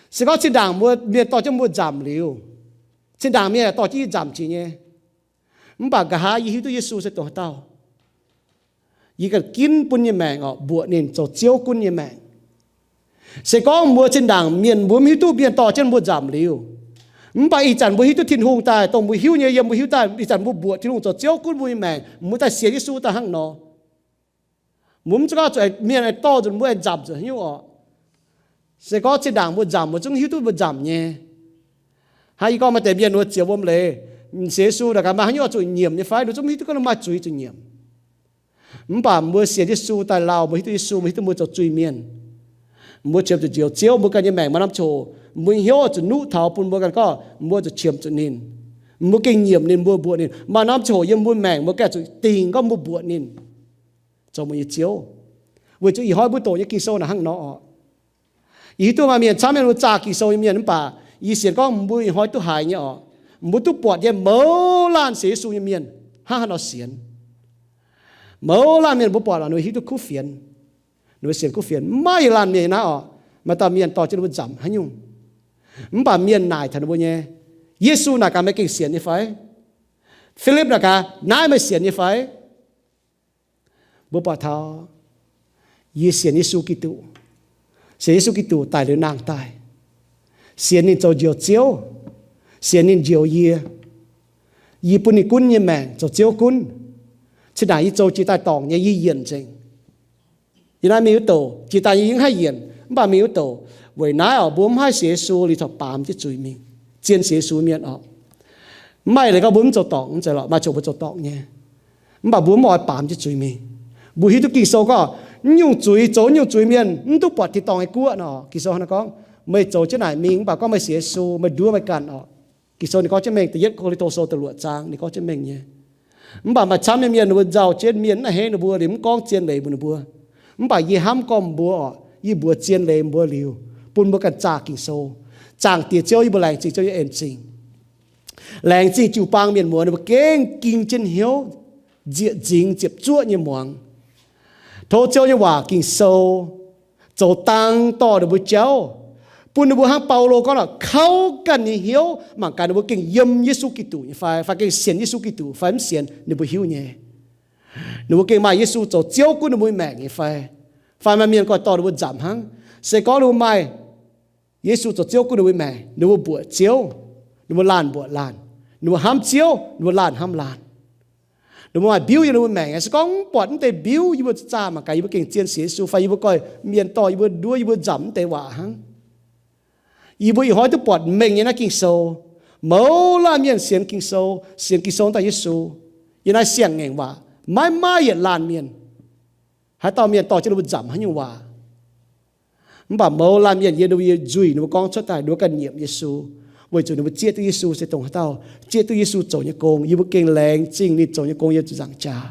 Se gorngv zinh ndaangc mbuo mienh dorh jienv mbuo nzamc liuz, zinh ndaangc mienh dorh jienv yie nzamc jiex nyei. Mv baac nqa'haav yie hiuv duqv Yesu se dongh haaix dauh. Yie ganh ginv bun nyei maengc oc, mbuoqc ninh zoux Ziouv gunv nyei maengc. Se gorngv mbuo zinh ndaangc mienh mbuo mv hiuv duqv mienh dorh jienv mbuo nzamc liuz, mv baac ih zanc mbuo hiuv duqv Tin-Hungh daaih, dongh mbuo hiuv nyei yiem mbuo hiuv daaih, ih zanc mbuo mbuoqc Tin-Hungh zoux Ziouv gunv mbuo nyei maengc, mbuo daaih sienx Yesu daaih hnangv nor. Mbuo mv zuqc gorngv zuqc mienh aengx dorh nzunc mbuo aengx nzamc zuqc haaix nyungc oc. Se gorngv zinh ndaangc mbuo nzamc, mbuo zungv hiuv duqv mbuo nzamc nyei. Hnangv yie gorngv maaih deix mienh ninh mbuo zioux wuom leiz, sienx Yesu naaic gaax maaih haaix nyungc oix zuqc nyiemc nyei fai? Ninh zungv mv hiuv duqv gorngv maaih zuiz zuqc nyiemc. Mv baac mbuo sienx Yesu daaih lauh, mbuo hiuv duqv Yesu, mbuo hiuv duqv mbuo zoux zuiz-mienh. Mbuo qiemx zuqc njoux Ziouv, mbuo ganh nyei maengc maaih norm ziangh hoc mbuo hnyouv zuqc nuqv taux bun mbuo ganh gorngv mbuo zuqc qiemx zuqc ninh. Mbuo gengh nyiemc ninh, mbuo mbuoqc ninh. Maaih norm ziangh hoc yiem mbuo maengc mbuo ganh zuqc dingc gorngv mbuo mbuoqc ninh zoux mbuo nyei Ziouv. Weic zuqc ih hnoi mbuo doqc nyei Ging-Sou naaic hnangv nor oc. Yie hiuv duqv maaih mienh camv mienh mbuo zaah Ging-Sou nyei mienh, mv baac yie sienx gorngv mbuo ih hnoi duqv haiz nyei oc. Mbuo duqv buatc nyei mouz laanh sienx Yesu nyei mienh hnangv haaix nor sienx. Mouz laanh mienh mbuo buatc oc, ninh mbuo hiuv duqv kuv fienx. Ninh mbuo sienx kuv fienx. Mv maaih yietc laanh mienh naaiv oc, maaih dauh mienh dorh jienv ninh mbuo nzamc haaix nyungc. Mv baac mienh naaic taux ninh mbuo nyei, Yesu naaic gaax meih gengh sienx nyei fai? Filipv naaic gaax, naaiv meih sienx nyei fai? Mbuo buatc taux yie sienx Yesu Giduc, sienx Yesu Giduc daic liuz nangh daaih, sienx ninh zoux njoux Ziouv, sienx ninh njoux yie. Yie bun ninh gunv nyei maengc zoux Ziouv gunv. Zinh ndaangc yie zoux jiex daaih dorngc nyei, yie yienc nzengc. Yie naaiv mingh wuov douc, jiex daaih yie mv haih yienc, mv baac mingh wuov douc. Weic naaiv oc, mbuo mv haih sienx Yesu liuz corc baamz jienv zuiz mingh. Zien sienx Yesu mienh oc, mv maaih leiz gorngv mbuo mv zoux dorngc, mv zeiz lorqc, maaih ziangh mbuo zoux dorngc nyei. Mv baac mbuo mv oix baamz jienv zuiz mingh. Mbuo hiuv duqv Ging-Sou gorngv, mv nyungc zuiz, zoux nyungc zuiz mienh mv duqv buatc tin-dorngh nyei guoqv nor. Ging-Sou hnangv naaiv gorngv, meih zoux jienv naaic mingh, mv baac gorngv meih sienx Yesu, meih nduov meih ganh oc. Ging-Sou ninh gorngv jienv mengh, da'yietv Ko^lin^to Sou da'luoqc zaang ninh gorngv jienv mengh nyei. Mv baac maaih camv nyei mienh ninh mbuo nzauh jienv mienh mv a'hneiv ninh mbuo liuz mv gorngv zien leiz mbuox ninh mbuo. Mv baac yie hnamv gorngv mbuo oc, yie mbuox zien leiz mbuo liuz, bun mbuo ganh zaah Ging-Sou. Zaangc Diex Ziouv, yie mbuo laengz zingh Ziouv nyei en zingh. Laengz zingh jiu-baang mienh muoz ninh mbuo gengh ging jienv hnyouv nzieqc nzingx ziepc zuoqv nyei muangx. Tov Ziouv nyei waac Ging-Sou zoux dang dorh ninh mbuo jauv, bun ninh mbuo hnangv Baulo gorngv oc, kauv ganh nyei hnyouv mangc gaax ninh mbuo gengh yiem Yesu Giduc nyei fai, fai gengh sienx Yesu Giduc fai mv sienx, ninh mbuo hiuv nyei. Ninh mbuo gengh maaih Yesu zoux Ziouv gunv ninh mbuo maengc nyei fai, fai maaih mienh goiv dorh ninh mbuo nzamc hnangv. Se gorngv ninh mbuo maaih Yesu zoux Ziouv gunv ninh mbuo maengc, ninh mbuo mbuoqc Ziouv, ninh mbuo laanh mbuoqc laanh. Ninh mbuo hnamv Ziouv, ninh mbuo laanh hnamv laanh. Ninh mbuo maaih mbiuv yiem ninh mbuo maengc. Se gorngv mv buatc mv deix mbiuv, yie mbuo zaah mangc gaax yie mbuo gengh zien sienx Yesu fai yie mbuo goiv mienh dorh yie mbuo nduov, yie mbuo nzamc mv deix waac hnangv. Yie mbuo ih hnoi duqv buatc mengh nyei naaiv Ging-Sou. Mouz laanh mienh sienx Ging-Sou, sienx Ging-Sou daaih Yesu. Yiem naaiv siang-ngaengc waac maiv maaih yietc laanh mienh, haaix dauh mienh dorh jienv ninh mbuo nzamc haaix nyungc waac. Mv baac mouz laanh mienh yiem ninh mbuo nyei nzuih ninh mbuo gorngv cuotv daaih, ninh mbuo ganh nyiemc Yesu, weic zuqc ninh mbuo zieqv duqv Yesu se dongh haaix dauh, zieqv duqv Yesu zoux nyei gong. Yie mbuo gengh laengz zingh ninh zoux nyei gong yiem zuqc nzaangc jaax.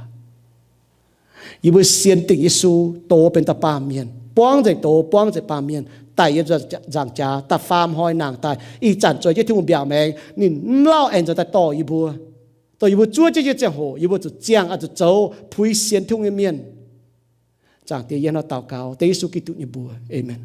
Yie mbuo sienx dingc Yesu, doz benx da'baamh mienh, buangv nzengc doz, buangv nzengc baamh mienh, daic yiem nzaangc jaax, da'faam hnoi nangh daaih. Ih zanc zueiz jienv Tin-Hungh mbiaauc maengx, ninh mv lauh aengx nzuonx daaih dorh yie mbuo. Dongh yie mbuo zuov jienv nyei ziangh hoc, yie mbuo zuqc ziangh, oix zuqc zoux puix sienx Tin-Hungh nyei mienh. Zaangc Diex, yie hnangv nor daux gaux dengv Yesu Giduc nyei mbuox, aamen.